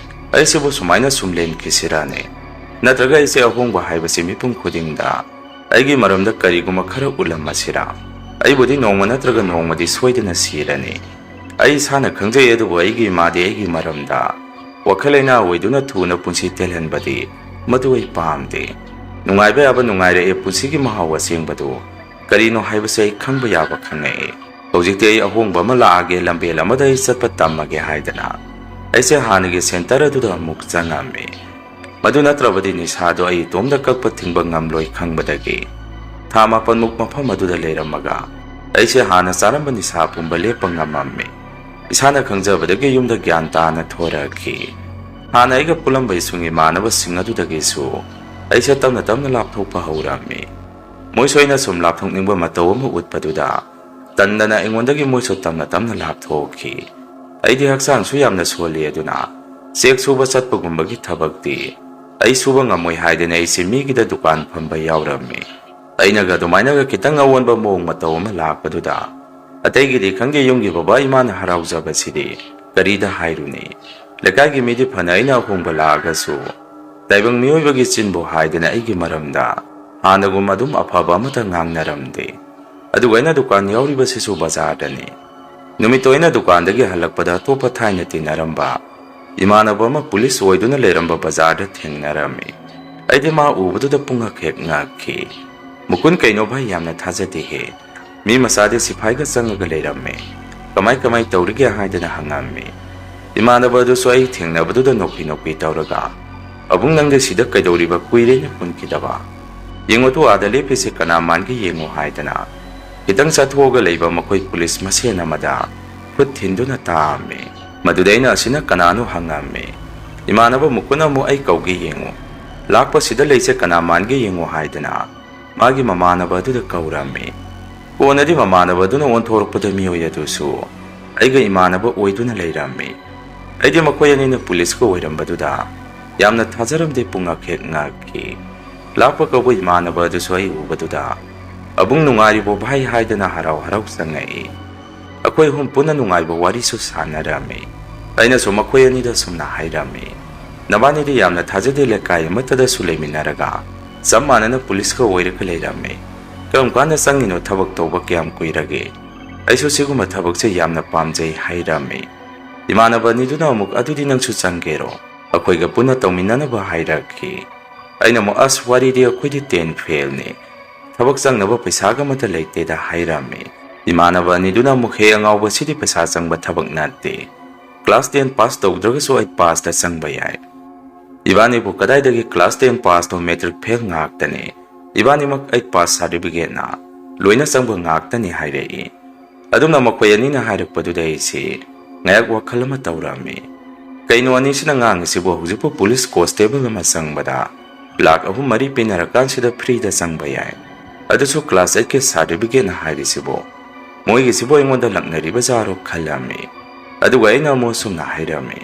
ꯑꯩꯁꯤꯕꯨ ꯁꯨꯃꯥꯏꯅ ꯁꯨꯝ ꯂꯦꯟꯈꯤꯁꯤꯔꯅꯦ? ꯅꯠꯇ꯭ꯔꯒ ꯑꯩꯁꯦ ꯑꯍꯣꯡꯕ ꯍꯥꯏꯕꯁꯤ ꯃꯤꯄꯨꯝ ꯈꯨꯗꯤꯡꯗ ꯑꯩꯒꯤ ꯃꯔꯝꯗ ꯀꯔꯤꯒꯨꯝꯕ ꯈꯔ ꯎꯠꯂꯝꯃꯁꯤꯔꯥ? ꯑꯩꯕꯨꯗꯤ ꯅꯣꯡꯃ ꯅꯠꯇ꯭ꯔꯒ ꯅꯣꯡꯃꯗꯤ ꯁꯣꯏꯗꯅ ꯁꯤꯔꯅꯤ꯫ ꯑꯩ ꯏꯁꯥꯅ ꯈꯪꯖꯩ, ꯑꯗꯨꯕꯨ ꯑꯩꯒꯤ ꯏꯃꯥꯗꯤ ꯑꯩꯒꯤ ꯃꯔꯝꯗ ꯋꯥꯈꯜ ꯂꯩꯅꯥ ꯑꯣꯏꯗꯨꯅ ꯊꯨꯅ ꯄꯨꯟꯁꯤ ꯇꯦꯜꯍꯟꯕꯗꯤ ꯃꯗꯨ ꯑꯩ ꯄꯥꯝꯗꯦ꯫ ꯅꯨꯡꯉꯥꯏꯕ ꯌꯥꯕ ꯅꯨꯡꯉꯥꯏꯔꯛꯑꯦ, ꯄꯨꯟꯁꯤꯒꯤ ꯃꯍꯥꯎ ꯑꯁꯦꯡꯕꯗꯨ ꯀꯔꯤꯅꯣ ꯍꯥꯏꯕꯁꯦ ꯑꯩ ꯈꯪꯕ ꯌꯥꯕ ꯈꯪꯉꯛꯑꯦ꯫ ꯍꯧꯖꯤꯛꯇꯤ ꯑꯩ ꯑꯍꯣꯡꯕ ꯑꯃ ꯂꯥꯛꯑꯒꯦ, ꯂꯝꯕꯦꯜ ꯑꯃꯗ ꯑꯩ ꯆꯠꯄ ꯇꯝꯃꯒꯦ ꯍꯥꯏꯗꯅ ꯑꯩꯁꯦ ꯍꯥꯟꯅꯒꯤ ꯁꯦꯟꯇꯔ ꯑꯗꯨꯗ ꯑꯃꯨꯛ ꯆꯪꯉꯝꯃꯤ꯫ ꯃꯗꯨ ꯅꯠꯇ꯭ꯔꯕꯗꯤ ꯅꯤꯁꯥꯗꯣ ꯑꯩ ꯏꯇꯣꯝꯇ ꯀꯛꯄ ꯊꯤꯡꯕ ꯉꯝꯂꯣꯏ ꯈꯪꯕꯗꯒꯤ ꯊꯥ ꯃꯥꯄꯟꯃꯨꯛ ꯃꯐꯝ ꯑꯗꯨꯗ ꯂꯩꯔꯝꯃꯒ ꯑꯩꯁꯦ ꯍꯥꯟꯅ ꯆꯥꯔꯝꯕ ꯅꯤꯁꯥ ꯄꯨꯝꯕ ꯂꯦꯞꯄ ꯉꯝꯃꯝꯃꯤ꯫ ꯏꯁꯥꯅ ꯈꯪꯖꯕꯗꯒꯤ ꯌꯨꯝꯗ ꯒ꯭ꯌꯥꯟ ꯇꯥꯅ ꯊꯣꯔꯛꯈꯤ꯫ ꯍꯥꯟꯅ ꯑꯩꯒ ꯄꯨꯜꯂꯝꯕ ꯏꯁꯨꯡ ꯏꯃꯥꯟꯅꯕꯁꯤꯡ ꯑꯗꯨꯗꯒꯤꯁꯨ ꯑꯩꯁꯦ ꯇꯞꯅ ꯇꯞꯅ ꯂꯥꯞꯊꯣꯛꯄ ꯍꯧꯔꯝꯃꯤ꯫ ꯃꯣꯏꯁꯨ ꯑꯩꯅ ꯁꯨꯝ ꯂꯥꯞꯊꯣꯛꯅꯤꯡꯕ ꯃꯇꯧ ꯑꯃ ꯎꯠꯄꯗꯨꯗ ꯇꯟꯗꯅ ꯑꯩꯉꯣꯟꯗꯒꯤ ꯃꯣꯏꯁꯨ ꯇꯞꯅ ꯇꯞꯅ ꯂꯥꯞꯊꯣꯛꯈꯤ꯫ ꯑꯩꯗꯤ ꯍꯛꯆꯥꯡꯁꯨ ꯌꯥꯝꯅ ꯁꯣꯜꯂꯤ, ꯑꯗꯨꯅ ꯆꯦꯛ ꯁꯨꯕ ꯆꯠꯄꯒꯨꯝꯕꯒꯤ ꯊꯕꯛꯇꯤ ꯑꯩ ꯁꯨꯕ ꯉꯝꯃꯣꯏ ꯍꯥꯏꯗꯅ ꯑꯩꯁꯦ ꯃꯤꯒꯤꯗ ꯗꯨꯀꯥꯟ ꯐꯝꯕ ꯌꯥꯎꯔꯝꯃꯤ꯫ ꯑꯩꯅꯒ ꯑꯗꯨꯃꯥꯏꯅꯒ ꯈꯤꯇꯪ ꯑꯑꯣꯟꯕ ꯃꯑꯣꯡ ꯃꯇꯧ ꯑꯃ ꯂꯥꯛꯄꯗꯨꯗ ꯑꯇꯩꯒꯤꯗꯤ ꯈꯪꯗꯦ, ꯌꯨꯝꯒꯤ ꯕꯕꯥ ꯏꯃꯥꯅ ꯍꯔꯥꯎꯖꯕꯁꯤꯗꯤ ꯀꯔꯤꯗ ꯍꯥꯏꯔꯨꯅꯤ? ꯂꯩꯀꯥꯏꯒꯤ ꯃꯤꯗꯤ ꯐꯅ ꯑꯩꯅ ꯑꯍꯣꯡꯕ ꯂꯥꯛꯑꯒꯁꯨ ꯇꯥꯏꯕꯪ ꯃꯤꯑꯣꯏꯕꯒꯤ ꯆꯤꯟꯕꯨ ꯍꯥꯏꯗꯅ ꯑꯩꯒꯤ ꯃꯔꯝꯗ ꯍꯥꯟꯅꯒꯨꯝ ꯑꯗꯨꯝ ꯑꯐꯕ ꯑꯃꯠꯇ ꯉꯥꯡꯅꯔꯝꯗꯦ꯫ ꯑꯗꯨꯒ ꯑꯩꯅ ꯗꯨꯀꯥꯟ ꯌꯥꯎꯔꯤꯕꯁꯤꯁꯨ ꯕꯖꯥꯔꯗꯅꯤ꯫ ꯅꯨꯃꯤꯠꯇꯣ ꯑꯩꯅ ꯗꯨꯀꯥꯟꯗꯒꯤ ꯍꯜꯂꯛꯄꯗ ꯑꯇꯣꯞꯄ ꯊꯥꯏꯅ ꯇꯤꯟꯅꯔꯝꯕ ꯏꯃꯥꯟꯅꯕ ꯑꯃ ꯄꯨꯂꯤꯁ ꯑꯣꯏꯗꯨꯅ ꯂꯩꯔꯝꯕ ꯕꯖꯥꯔꯗ ꯊꯦꯡꯅꯔꯝꯃꯤ꯫ ꯑꯩꯗꯤ ꯃꯥ ꯎꯕꯗꯨꯗ ꯄꯨꯡꯉꯛ ꯍꯦꯛ ꯉꯛꯈꯤ꯫ "ꯃꯨꯀꯨꯟ, ꯀꯩꯅꯣ ꯚꯥꯏ, ꯌꯥꯝꯅ ꯊꯥꯖꯗꯦꯍꯦ꯫ ꯃꯤ ꯃꯆꯥꯗꯤ ꯁꯤꯐꯥꯏꯒ ꯆꯪꯉꯒ ꯂꯩꯔꯝꯃꯦ꯫ ꯀꯃꯥꯏ ꯀꯃꯥꯏ ꯇꯧꯔꯤꯒꯦ?" ꯍꯥꯏꯗꯅ ꯍꯪꯉꯝꯃꯤ꯫ ꯏꯃꯥꯟꯅꯕ ꯑꯗꯨꯁꯨ ꯑꯩ ꯊꯦꯡꯅꯕꯗꯨꯗ ꯅꯣꯛꯄꯤ ꯅꯣꯛꯄꯤ ꯇꯧꯔꯒ, "ꯑꯕꯨꯡ, ꯅꯪꯗꯤ ꯁꯤꯗ ꯀꯩꯗꯧꯔꯤꯕ? ꯀꯨꯏꯔꯦꯅꯦ ꯄꯨꯟꯈꯤꯗꯕ꯫ ꯌꯦꯡꯉꯨ ꯇꯨ, ꯑꯥꯗ ꯂꯦꯞꯄꯤꯁꯦ ꯀꯅꯥ ꯃꯥꯟꯒꯦ ꯌꯦꯡꯉꯨ" ꯍꯥꯏꯗꯅ ꯈꯤꯇꯪ ꯆꯠꯊꯣꯛꯑꯒ ꯂꯩꯕ ꯃꯈꯣꯏ ꯄꯨꯂꯤꯁ ꯃꯁꯦꯟ ꯑꯃꯗ ꯈꯨꯠ ꯊꯤꯟꯗꯨꯅ ꯇꯥꯛꯑꯝꯃꯤ꯫ ꯃꯗꯨꯗ ꯑꯩꯅ ꯑꯁꯤꯅ ꯀꯅꯥꯅꯣ ꯍꯪꯉꯝꯃꯤ꯫ ꯏꯃꯥꯟꯅꯕ ꯃꯨꯀꯨꯟ ꯑꯃꯨꯛ "ꯑꯩ ꯀꯧꯒꯦ ꯌꯦꯡꯉꯨ, ꯂꯥꯛꯄꯁꯤꯗ ꯂꯩꯁꯦ ꯀꯅꯥ ꯃꯥꯟꯒꯦ ꯌꯦꯡꯉꯨ" ꯍꯥꯏꯗꯅ ꯃꯥꯒꯤ ꯃꯃꯥꯟꯅꯕ ꯑꯗꯨꯗ ꯀꯧꯔꯝꯃꯤ꯫ ꯀꯣꯟꯅꯗꯤ ꯃꯃꯥꯟꯅꯕ ꯑꯗꯨꯅ ꯑꯣꯟꯊꯣꯔꯛꯄꯗ ꯃꯤꯑꯣꯏ ꯑꯗꯨꯁꯨ ꯑꯩꯒ ꯏꯃꯥꯟꯅꯕ ꯑꯣꯏꯗꯨꯅ ꯂꯩꯔꯝꯃꯤ꯫ ꯑꯩꯗꯤ ꯃꯈꯣꯏ ꯑꯅꯤꯅ ꯄꯨꯂꯤꯁꯀ ꯑꯣꯏꯔꯝꯕꯗꯨꯗ ꯌꯥꯝꯅ ꯊꯥꯖꯔꯝꯗꯦ, ꯄꯨꯡꯉꯛ ꯍꯦꯛ ꯉꯛꯈꯤ꯫ ꯂꯥꯛꯄ ꯀꯧꯕ ꯏꯃꯥꯟꯅꯕ ꯑꯗꯨꯁꯨ ꯑꯩ ꯎꯕꯗꯨꯗ "ꯑꯕꯨꯡ, ꯅꯨꯡꯉꯥꯏꯔꯤꯕꯣ ꯚꯥꯏ?" ꯍꯥꯏꯗꯅ ꯍꯔꯥꯎ ꯍꯔꯥꯎ ꯆꯪꯉꯛꯏ꯫ ꯑꯩꯈꯣꯏ ꯑꯍꯨꯝ ꯄꯨꯟꯅ ꯅꯨꯡꯉꯥꯏꯕ ꯋꯥꯔꯤꯁꯨ ꯁꯥꯟꯅꯔꯝꯃꯤ꯫ ꯑꯩꯅꯁꯨ ꯃꯈꯣꯏ ꯑꯅꯤꯗ ꯑꯁꯨꯝꯅ ꯍꯥꯏꯔꯝꯃꯤ, "ꯅꯕꯥꯅꯤꯗꯤ ꯌꯥꯝꯅ ꯊꯥꯖꯗꯦ, ꯂꯩꯀꯥꯏ ꯑꯃꯠꯇꯗꯁꯨ ꯂꯩꯃꯤꯟꯅꯔꯒ ꯆꯞ ꯃꯥꯟꯅꯅ ꯄꯨꯂꯤꯁꯀ ꯑꯣꯏꯔꯒ ꯂꯩꯔꯝꯃꯤ꯫ ꯀꯔꯝ ꯀꯥꯟꯗ ꯆꯪꯉꯤꯅꯣ? ꯊꯕꯛ ꯇꯧꯕ ꯀꯌꯥꯝ ꯀꯨꯏꯔꯒꯦ? ꯑꯩꯁꯨ ꯁꯤꯒꯨꯝꯕ ꯊꯕꯛꯁꯦ ꯌꯥꯝꯅ ꯄꯥꯝꯖꯩ" ꯍꯥꯏꯔꯝꯃꯤ꯫ ꯏꯃꯥꯟꯅꯕ ꯑꯅꯤꯗꯨꯅ ꯑꯃꯨꯛ, "ꯑꯗꯨꯗꯤ ꯅꯪꯁꯨ ꯆꯪꯒꯦꯔꯣ? ꯑꯩꯈꯣꯏꯒ ꯄꯨꯟꯅ ꯇꯧꯃꯤꯟꯅꯅꯕ" ꯍꯥꯏꯔꯛꯈꯤ꯫ ꯑꯩꯅ ꯑꯃꯨꯛ, "ꯑꯁ, ꯋꯥꯔꯤꯗꯤ ꯑꯩꯈꯣꯏꯗꯤ ꯇꯦꯟ ꯐꯦꯜꯅꯤ, ꯊꯕꯛ ꯆꯪꯅꯕ ꯄꯩꯁꯥꯒ ꯑꯃꯠꯇ ꯂꯩꯇꯦꯗ" ꯍꯥꯏꯔꯝꯃꯤ꯫ ꯏꯃꯥꯟꯅꯕ ꯑꯅꯤꯗꯨꯅ ꯑꯃꯨꯛ, "ꯍꯦ ꯑꯉꯥꯎꯕ, ꯁꯤꯗꯤ ꯄꯩꯁꯥ ꯆꯪꯕ ꯊꯕꯛ ꯅꯠꯇꯦ, ꯀ꯭ꯂꯥꯁ ꯇꯦꯟ ꯄꯥꯁ ꯇꯧꯗ꯭ꯔꯒꯁꯨ ꯑꯩꯠ ꯄꯥꯁꯇ ꯆꯪꯕ ꯌꯥꯏ꯫ ꯏꯕꯥꯅꯤꯕꯨ ꯀꯗꯥꯏꯗꯒꯤ ꯀ꯭ꯂꯥꯁ ꯇꯦꯟ ꯄꯥꯁꯅꯣ, ꯃꯦꯇ꯭ꯔꯤꯛ ꯐꯦꯜ ꯉꯥꯛꯇꯅꯤ꯫ ꯏꯕꯥꯅꯤꯃꯛ ꯑꯩꯠ ꯄꯥꯁ ꯁꯥꯔꯇꯤꯐꯤꯀꯦꯠꯅ ꯂꯣꯏꯅ ꯆꯪꯕ ꯉꯥꯛꯇꯅꯤ ꯍꯥꯏꯔꯛꯏ꯫ ꯑꯗꯨꯝꯅ ꯃꯈꯣꯏ ꯑꯅꯤꯅ ꯍꯥꯏꯔꯛꯄꯗꯨꯗ ꯑꯩꯁꯤ ꯉꯥꯏꯍꯥꯛ ꯋꯥꯈꯜ ꯑꯃ ꯇꯧꯔꯝꯃꯤ꯫ ꯀꯩꯅꯣ ꯑꯅꯤꯁꯤꯅ ꯉꯥꯡꯉꯤꯁꯤꯕꯨ? ꯍꯧꯖꯤꯛꯄꯨ ꯄꯨꯂꯤꯁ ꯀꯣꯟꯁꯇꯦꯕꯜ ꯑꯃ ꯆꯪꯕꯗ ꯂꯥꯛ ꯑꯍꯨꯝ ꯃꯔꯤ ꯄꯤꯅꯔꯀꯥꯟꯁꯤꯗ ꯐ꯭ꯔꯤꯗ ꯆꯪꯕ ꯌꯥꯏ, ꯑꯗꯨꯁꯨ ꯀ꯭ꯂꯥꯁ ꯑꯩꯠꯀꯤ ꯁꯥꯔꯇꯤꯐꯤꯀꯦꯠꯅ ꯍꯥꯏꯔꯤꯁꯤꯕꯨ? ꯃꯣꯏꯒꯤꯁꯤꯕꯨ ꯑꯩꯉꯣꯟꯗ ꯂꯛꯅꯔꯤꯕ ꯖꯥꯔꯣ ꯈꯜꯂꯝꯃꯤ꯫ ꯑꯗꯨꯒ ꯑꯩꯅ ꯑꯃꯨꯛ ꯑꯁꯨꯝꯅ ꯍꯥꯏꯔꯝꯃꯤ,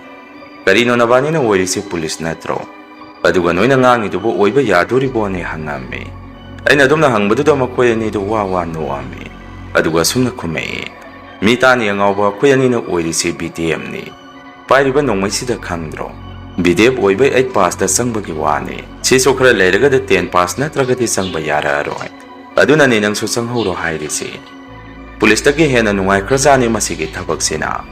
"ꯀꯔꯤꯅꯣ ꯅꯕꯥꯅꯤꯅ ꯑꯣꯏꯔꯤꯁꯤ? ꯄꯨꯂꯤꯁ ꯅꯠꯇ꯭ꯔꯣ? ꯑꯗꯨꯒ ꯅꯣꯏꯅ ꯉꯥꯡꯉꯤꯗꯨꯕꯨ ꯑꯣꯏꯕ ꯌꯥꯗꯣꯔꯤꯕꯣꯅꯦ?" ꯍꯪꯉꯝꯃꯤ꯫ ꯑꯩꯅ ꯑꯗꯨꯝꯅ ꯍꯪꯕꯗꯨꯗ ꯃꯈꯣꯏ ꯑꯅꯤꯗꯨ ꯋꯥ ꯋꯥ ꯅꯣꯛꯑꯝꯃꯤ꯫ ꯑꯗꯨꯒ ꯑꯁꯨꯝꯅ ꯈꯨꯝꯃꯛꯏ, "ꯃꯤ ꯇꯥꯅꯤ ꯑꯉꯥꯎꯕ, ꯑꯩꯈꯣꯏ ꯑꯅꯤꯅ ꯑꯣꯏꯔꯤꯁꯤ ꯕꯤ ꯗꯤ ꯑꯦꯝꯅꯤ꯫ ꯄꯥꯏꯔꯤꯕ ꯅꯣꯡꯃꯩꯁꯤꯗ ꯈꯪꯗ꯭ꯔꯣ? ꯕꯤ ꯗꯤ ꯑꯦꯐ ꯑꯣꯏꯕꯩ ꯑꯩꯠ ꯄꯥꯁꯇ ꯆꯪꯕꯒꯤ ꯋꯥꯅꯤ꯫ ꯁꯤꯁꯨ ꯈꯔ ꯂꯩꯔꯒꯗꯤ ꯇꯦꯟ ꯄꯥꯁ ꯅꯠꯇ꯭ꯔꯒꯗꯤ ꯆꯪꯕ ꯌꯥꯔꯛꯑꯔꯣꯏ꯫ ꯑꯗꯨꯅꯅꯦ ꯅꯪꯁꯨ ꯆꯪꯍꯧꯔꯣ ꯍꯥꯏꯔꯤꯁꯤ꯫ ꯄꯨꯂꯤꯁꯇꯒꯤ ꯍꯦꯟꯅ ꯅꯨꯡꯉꯥꯏꯈ꯭ꯔꯖꯥꯠꯅꯤ ꯃꯁꯤꯒꯤ ꯊꯕꯛꯁꯤꯅ꯫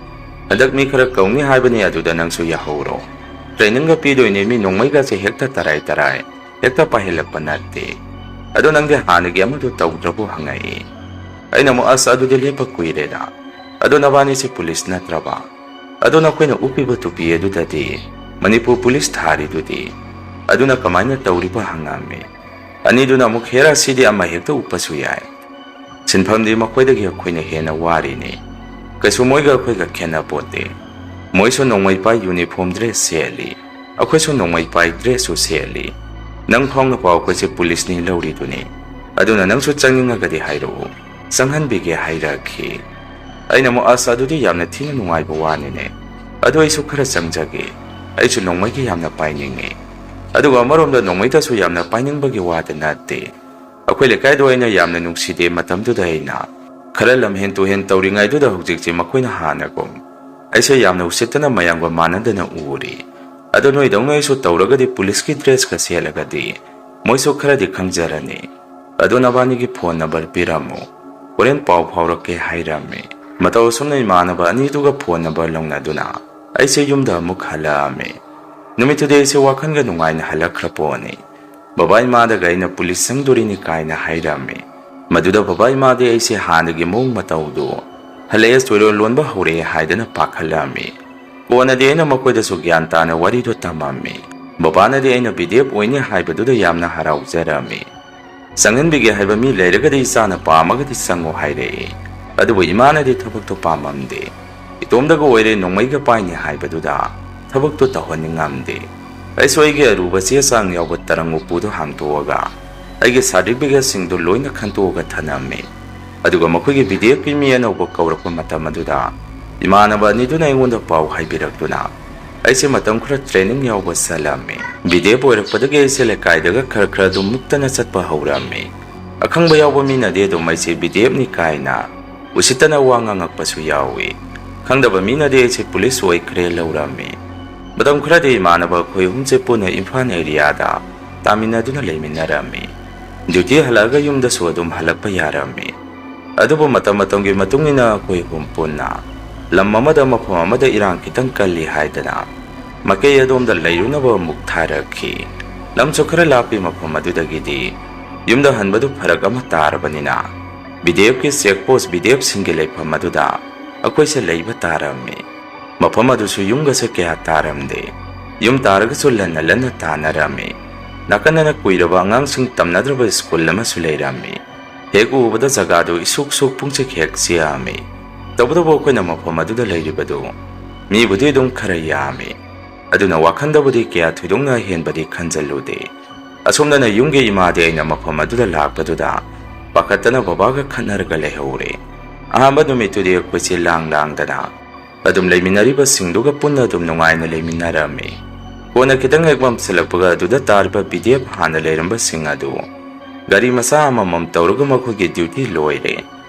ꯍꯟꯗꯛ ꯃꯤ ꯈꯔ ꯀꯧꯅꯤ ꯍꯥꯏꯕꯅꯤ, ꯑꯗꯨꯗ ꯅꯪꯁꯨ ꯌꯥꯍꯧꯔꯣ꯫ ꯇ꯭ꯔꯦꯅꯤꯡꯒ ꯄꯤꯗꯣꯏꯅꯦ, ꯃꯤ ꯅꯣꯡꯃꯩꯒꯁꯦ ꯍꯦꯛꯇ ꯇꯔꯥꯏ ꯇꯔꯥꯏ, ꯍꯦꯛꯇ ꯄꯥꯏꯍꯜꯂꯛꯄ ꯅꯠꯇꯦ꯫ ꯑꯗꯣ ꯅꯪꯗꯤ ꯍꯥꯟꯅꯒꯤ ꯑꯃꯗꯣ ꯇꯧꯗ꯭ꯔꯕꯣ?" ꯍꯪꯉꯛꯏ꯫ ꯑꯩꯅ ꯑꯃꯨꯛ, "ꯑꯁ, ꯑꯗꯨꯗꯤ ꯂꯦꯞꯄ ꯀꯨꯏꯔꯦꯗ꯫ ꯑꯗꯣ ꯅꯕꯥꯅꯤꯁꯦ ꯄꯨꯂꯤꯁ ꯅꯠꯇ꯭ꯔꯕ? ꯑꯗꯣ ꯅꯈꯣꯏꯅ ꯎꯞꯄꯤꯕ ꯇꯨꯄꯤ ꯑꯗꯨꯗꯗꯤ ꯃꯅꯤꯄꯨꯔ ꯄꯨꯂꯤꯁ ꯊꯥꯔꯤꯗꯨꯗꯤ?" ꯑꯗꯨꯅ ꯀꯃꯥꯏꯅ ꯇꯧꯔꯤꯕ ꯍꯪꯉꯝꯃꯤ꯫ ꯑꯅꯤꯗꯨꯅ ꯑꯃꯨꯛ, "ꯍꯦꯔꯥ, ꯁꯤꯗꯤ ꯑꯃ ꯍꯦꯛꯇ ꯎꯞꯄꯁꯨ ꯌꯥꯏ꯫ ꯁꯤꯟꯐꯝꯗꯤ ꯃꯈꯣꯏꯗꯒꯤ ꯑꯩꯈꯣꯏꯅ ꯍꯦꯟꯅ ꯋꯥꯔꯤꯅꯤ꯫ ꯀꯩꯁꯨ ꯃꯣꯏꯒ ꯑꯩꯈꯣꯏꯒ ꯈꯦꯠꯅꯄꯣꯠꯇꯦ꯫ ꯃꯣꯏꯁꯨ ꯅꯣꯡꯃꯩ ꯄꯥꯏ ꯌꯨꯅꯤꯐꯣꯔꯝ ꯗ꯭ꯔꯦꯁ ꯁꯦꯠꯂꯤ, ꯑꯩꯈꯣꯏꯁꯨ ꯅꯣꯡꯃꯩ ꯄꯥꯏ ꯗ꯭ꯔꯦꯁꯁꯨ ꯁꯦꯠꯂꯤ꯫ ꯅꯪ ꯐꯥꯎꯅ ꯄꯥꯎ ꯑꯩꯈꯣꯏꯁꯦ ꯄꯨꯂꯤꯁꯅꯤ ꯂꯧꯔꯤꯗꯨꯅꯤ꯫ ꯑꯗꯨꯅ ꯅꯪꯁꯨ ꯆꯪꯅꯤꯡꯉꯒꯗꯤ ꯍꯥꯏꯔꯛꯎ, ꯆꯪꯍꯟꯕꯤꯒꯦ" ꯍꯥꯏꯔꯛꯈꯤ꯫ ꯑꯩꯅ ꯑꯃꯨꯛ, "ꯑꯁ, ꯑꯗꯨꯗꯤ ꯌꯥꯝꯅ ꯊꯤꯅ ꯅꯨꯡꯉꯥꯏꯕ ꯋꯥꯅꯤꯅꯦ꯫ ꯑꯗꯨ ꯑꯩꯁꯨ ꯈꯔ ꯆꯪꯖꯒꯦ꯫ ꯑꯩꯁꯨ ꯅꯣꯡꯃꯩꯒ ꯌꯥꯝꯅ ꯄꯥꯏꯅꯤꯡꯉꯤ꯫ ꯑꯗꯨꯒ ꯑꯃꯔꯣꯝꯗ ꯅꯣꯡꯃꯩꯗꯁꯨ ꯌꯥꯝꯅ ꯄꯥꯏꯅꯤꯡꯕꯒꯤ ꯋꯥꯗ ꯅꯠꯇꯦ꯫ ꯑꯩꯈꯣꯏ ꯂꯩꯀꯥꯏꯗꯣ ꯑꯩꯅ ꯌꯥꯝꯅ ꯅꯨꯡꯁꯤꯗꯦ꯫ ꯃꯇꯝꯗꯨꯗ ꯑꯩꯅ ꯈꯔ ꯂꯝꯍꯦꯟ ꯇꯨꯍꯦꯟ ꯇꯧꯔꯤꯉꯩꯗꯨꯗ ꯍꯧꯖꯤꯛꯁꯦ ꯃꯈꯣꯏꯅ ꯍꯥꯟꯅꯒꯨꯝ ꯑꯩꯁꯦ ꯌꯥꯝꯅ ꯎꯁꯤꯠꯇꯅ ꯃꯌꯥꯝꯒ ꯃꯥꯟꯅꯗꯅ ꯎꯔꯤ꯫ ꯑꯗꯣ ꯅꯣꯏꯗꯧꯅ ꯑꯩꯁꯨ ꯇꯧꯔꯒꯗꯤ, ꯄꯨꯂꯤꯁꯀꯤ ꯗ꯭ꯔꯦꯁꯀ ꯁꯦꯠꯂꯒꯗꯤ ꯃꯣꯏꯁꯨ ꯈꯔꯗꯤ ꯈꯪꯖꯔꯅꯤ꯫ ꯑꯗꯣ ꯅꯕꯥꯅꯤꯒꯤ ꯐꯣꯟ ꯅꯝꯕꯔ ꯄꯤꯔꯝꯃꯨ, ꯍꯣꯔꯦꯟ ꯄꯥꯎ ꯐꯥꯎꯔꯛꯀꯦ" ꯍꯥꯏꯔꯝꯃꯤ꯫ ꯃꯇꯧ ꯑꯁꯨꯝꯅ ꯏꯃꯥꯟꯅꯕ ꯑꯅꯤꯗꯨꯒ ꯐꯣꯟ ꯅꯝꯕꯔ ꯂꯧꯅꯗꯨꯅ ꯑꯩꯁꯦ ꯌꯨꯝꯗ ꯑꯃꯨꯛ ꯍꯜꯂꯛꯑꯝꯃꯤ꯫ ꯅꯨꯃꯤꯠꯇꯨꯗꯤ ꯑꯩꯁꯦ ꯋꯥꯈꯜꯒ ꯅꯨꯡꯉꯥꯏꯅ ꯍꯜꯂꯛꯈ꯭ꯔ ꯄꯣꯠꯅꯤ꯫ ꯕꯕꯥ ꯏꯃꯥꯗꯒ ꯑꯩꯅ ꯄꯨꯂꯤꯁ ꯆꯪꯗꯣꯔꯤꯅꯤ ꯀꯥꯏꯅ ꯍꯥꯏꯔꯝꯃꯤ꯫ ꯃꯗꯨꯗ ꯕꯕꯥ ꯏꯃꯥꯗꯤ ꯑꯩꯁꯦ ꯍꯥꯟꯅꯒꯤ ꯃꯑꯣꯡ ꯃꯇꯧꯗꯨ ꯍꯜꯂꯛꯑꯦ, ꯆꯣꯏꯔꯣꯜ ꯂꯣꯟꯕ ꯍꯧꯔꯛꯑꯦ ꯍꯥꯏꯗꯅ ꯄꯥꯈꯠꯂꯝꯃꯤ꯫ ꯀꯣꯟꯅꯗꯤ ꯑꯩꯅ ꯃꯈꯣꯏꯗꯁꯨ ꯒ꯭ꯌꯥꯟ ꯇꯥꯅ ꯋꯥꯔꯤꯗꯨ ꯇꯝꯃꯝꯃꯤ꯫ ꯕꯕꯥꯅꯗꯤ ꯑꯩꯅ ꯕꯤ ꯗꯤ ꯑꯦꯐ ꯑꯣꯏꯅꯤ ꯍꯥꯏꯕꯗꯨꯗ ꯌꯥꯝꯅ ꯍꯔꯥꯎꯖꯔꯝꯃꯤ꯫ "ꯆꯪꯍꯟꯕꯤꯒꯦ ꯍꯥꯏꯕ ꯃꯤ ꯂꯩꯔꯒꯗꯤ ꯏꯆꯥꯅ ꯄꯥꯝꯃꯒꯗꯤ ꯆꯪꯉꯣ" ꯍꯥꯏꯔꯛꯏ꯫ ꯑꯗꯨꯕꯨ ꯏꯃꯥꯅꯗꯤ ꯊꯕꯛꯇꯣ ꯄꯥꯝꯃꯝꯗꯦ꯫ "ꯏꯇꯣꯝꯗꯒ ꯑꯣꯏꯔꯦ ꯅꯣꯡꯃꯩꯒ ꯄꯥꯏꯅꯤ" ꯍꯥꯏꯕꯗꯨꯗ ꯊꯕꯛꯇꯣ ꯇꯧꯍꯟꯅꯤꯡꯉꯝꯗꯦ꯫ ꯑꯩꯁꯨ ꯑꯩꯒꯤ ꯑꯔꯨꯕ ꯆꯦ ꯆꯥꯡ ꯌꯥꯎꯕ ꯇꯔꯪ ꯎꯄꯨꯗꯨ ꯍꯥꯡꯗꯣꯛꯑꯒ ꯑꯩꯒꯤ ꯁꯥꯔꯇꯤꯐꯤꯀꯦꯠꯁꯤꯡꯗꯨ ꯂꯣꯏꯅ ꯈꯟꯇꯣꯛꯑꯒ ꯊꯅꯝꯃꯤ꯫ ꯑꯗꯨꯒ ꯃꯈꯣꯏꯒꯤ ꯕꯤ ꯗꯤ ꯑꯦꯐꯀꯤ ꯃꯤ ꯑꯅꯧꯕ ꯀꯧꯔꯛꯄ ꯃꯇꯝ ꯑꯗꯨꯗ ꯏꯃꯥꯟꯅꯕ ꯑꯅꯤꯗꯨꯅ ꯑꯩꯉꯣꯟꯗ ꯄꯥꯎ ꯍꯥꯏꯕꯤꯔꯛꯇꯨꯅ ꯑꯩꯁꯦ ꯃꯇꯝ ꯈꯔ ꯇ꯭ꯔꯦꯅꯤꯡ ꯌꯥꯎꯕ ꯆꯠꯂꯝꯃꯤ꯫ ꯕꯤ ꯗꯤ ꯑꯦꯐ ꯑꯣꯏꯔꯛꯄꯗꯒꯤ ꯑꯩꯁꯦ ꯂꯩꯀꯥꯏꯗꯒ ꯈꯔ ꯈꯔ ꯑꯗꯨꯝ ꯃꯨꯛꯇꯅ ꯆꯠꯄ ꯍꯧꯔꯝꯃꯤ꯫ ꯑꯈꯪꯕ ꯌꯥꯎꯕ ꯃꯤꯅꯗꯤ ꯑꯗꯨꯝ ꯑꯩꯁꯦ ꯕꯤ ꯗꯤ ꯑꯦꯐꯅꯤ ꯀꯥꯏꯅ ꯎꯁꯤꯠꯇꯅ ꯋꯥ ꯉꯥꯡꯉꯛꯄꯁꯨ ꯌꯥꯎꯏ꯫ ꯈꯪꯗꯕ ꯃꯤꯅꯗꯤ ꯑꯩꯁꯦ ꯄꯨꯂꯤꯁ ꯑꯣꯏꯈ꯭ꯔꯦ ꯂꯧꯔꯝꯃꯤ꯫ ꯃꯇꯝ ꯈꯔꯗꯤ ꯏꯃꯥꯟꯅꯕ ꯑꯩꯈꯣꯏ ꯑꯍꯨꯝꯁꯦ ꯄꯨꯟꯅ ꯏꯝꯐꯥꯜ ꯑꯦꯔꯤꯌꯥꯗ ꯇꯥꯃꯤꯟꯅꯗꯨꯅ ꯂꯩꯃꯤꯟꯅꯔꯝꯃꯤ꯫ ꯗ꯭ꯌꯨꯇꯤ ꯍꯜꯂꯛꯑꯒ ꯌꯨꯝꯗꯁꯨ ꯑꯗꯨꯝ ꯍꯜꯂꯛꯄ ꯌꯥꯔꯝꯃꯤ꯫ ꯑꯗꯨꯕꯨ ꯃꯇꯝ ꯃꯇꯝꯒꯤ ꯃꯇꯨꯡ ꯏꯟꯅ ꯑꯩꯈꯣꯏ ꯑꯍꯨꯝ ꯄꯨꯟꯅ ꯂꯝ ꯑꯃꯗ ꯃꯐꯝ ꯑꯃꯗ ꯏꯔꯥꯡ ꯈꯤꯇꯪ ꯀꯜꯂꯤ ꯍꯥꯏꯗꯅ ꯃꯥꯏꯀꯩ ꯑꯗꯣꯝꯗ ꯂꯩꯔꯨꯅꯕ ꯑꯃꯨꯛ ꯊꯥꯔꯛꯈꯤ꯫ ꯂꯝꯁꯨ ꯈꯔ ꯂꯥꯞꯄꯤ ꯃꯐꯝ ꯑꯗꯨꯗꯒꯤꯗꯤ꯫ ꯌꯨꯝꯗ ꯍꯟꯕꯗꯨ ꯐꯔꯛ ꯑꯃ ꯇꯥꯔꯕꯅꯤꯅ ꯕꯤ ꯗꯤ ꯑꯦꯐꯀꯤ ꯆꯦꯛ ꯄꯣꯁ ꯕꯤ ꯗꯤ ꯑꯦꯐꯁꯤꯡꯒꯤ ꯂꯩꯐꯝ ꯑꯗꯨꯗ ꯑꯩꯈꯣꯏꯁꯦ ꯂꯩꯕ ꯇꯥꯔꯝꯃꯤ꯫ ꯃꯐꯝ ꯑꯗꯨꯁꯨ ꯌꯨꯝꯒꯁꯦ ꯀꯌꯥ ꯇꯥꯔꯝꯗꯦ꯫ ꯌꯨꯝ ꯇꯥꯔꯒꯁꯨ ꯂꯟꯅ ꯂꯟꯅ ꯇꯥꯅꯔꯝꯃꯤ꯫ ꯅꯥꯀꯟꯗꯅ ꯀꯨꯏꯔꯕ ꯑꯉꯥꯡꯁꯤꯡ ꯇꯝꯅꯗ꯭ꯔꯕ ꯁ꯭ꯀꯨꯜ ꯑꯃꯁꯨ ꯂꯩꯔꯝꯃꯤ꯫ ꯍꯦꯛ ꯎꯕꯗ ꯖꯒꯥꯗꯨ ꯏꯁꯨꯛ ꯁꯨꯛ ꯄꯨꯡꯆꯤꯛ ꯍꯦꯛ ꯆꯤꯛꯑꯝꯃꯤ꯫ ꯇꯧꯕꯇꯕꯨ ꯑꯩꯈꯣꯏꯅ ꯃꯐꯝ ꯑꯗꯨꯗ ꯂꯩꯔꯤꯕꯗꯨ ꯃꯤꯕꯨꯗꯤ ꯑꯗꯨꯝ ꯈꯔ ꯌꯥꯝꯃꯤ꯫ ꯑꯗꯨꯅ ꯋꯥꯈꯟꯗꯕꯨꯗꯤ ꯀꯌꯥ ꯊꯣꯏꯗꯣꯛꯅ ꯑꯍꯦꯟꯕꯗꯤ ꯈꯟꯖꯜꯂꯨꯗꯦ꯫ ꯑꯁꯣꯝꯗꯅ ꯌꯨꯝꯒꯤ ꯏꯃꯥꯗꯤ ꯑꯩꯅ ꯃꯐꯝ ꯑꯗꯨꯗ ꯂꯥꯛꯄꯗꯨꯗ ꯄꯥꯈꯠꯇꯅ ꯕꯕꯥꯒ ꯈꯠꯅꯔꯒ ꯂꯩꯍꯧꯔꯦ꯫ ꯑꯍꯥꯟꯕ ꯅꯨꯃꯤꯠꯇꯨꯗꯤ ꯑꯩꯈꯣꯏꯁꯦ ꯂꯥꯡ ꯂꯥꯡꯗꯅ ꯑꯗꯨꯝ ꯂꯩꯃꯤꯟꯅꯔꯤꯕꯁꯤꯡꯗꯨꯒ ꯄꯨꯟꯅ ꯑꯗꯨꯝ ꯅꯨꯡꯉꯥꯏꯅ ꯂꯩꯃꯤꯟꯅꯔꯝꯃꯤ꯫ ꯀꯣꯟꯅ ꯈꯤꯇꯪ ꯍꯦꯛ ꯃꯝꯁꯤꯜꯂꯛꯄꯒ ꯑꯗꯨꯗ ꯇꯥꯔꯤꯕ ꯕꯤ ꯗꯤ ꯑꯦꯐ ꯍꯥꯟꯅ ꯂꯩꯔꯝꯕꯁꯤꯡ ꯑꯗꯨ ꯒꯥꯔꯤ ꯃꯆꯥ ꯑꯃꯃꯝ ꯇꯧꯔꯒ ꯃꯈꯣꯏꯒꯤ ꯗ꯭ꯌꯨꯇꯤ ꯂꯣꯏꯔꯦ,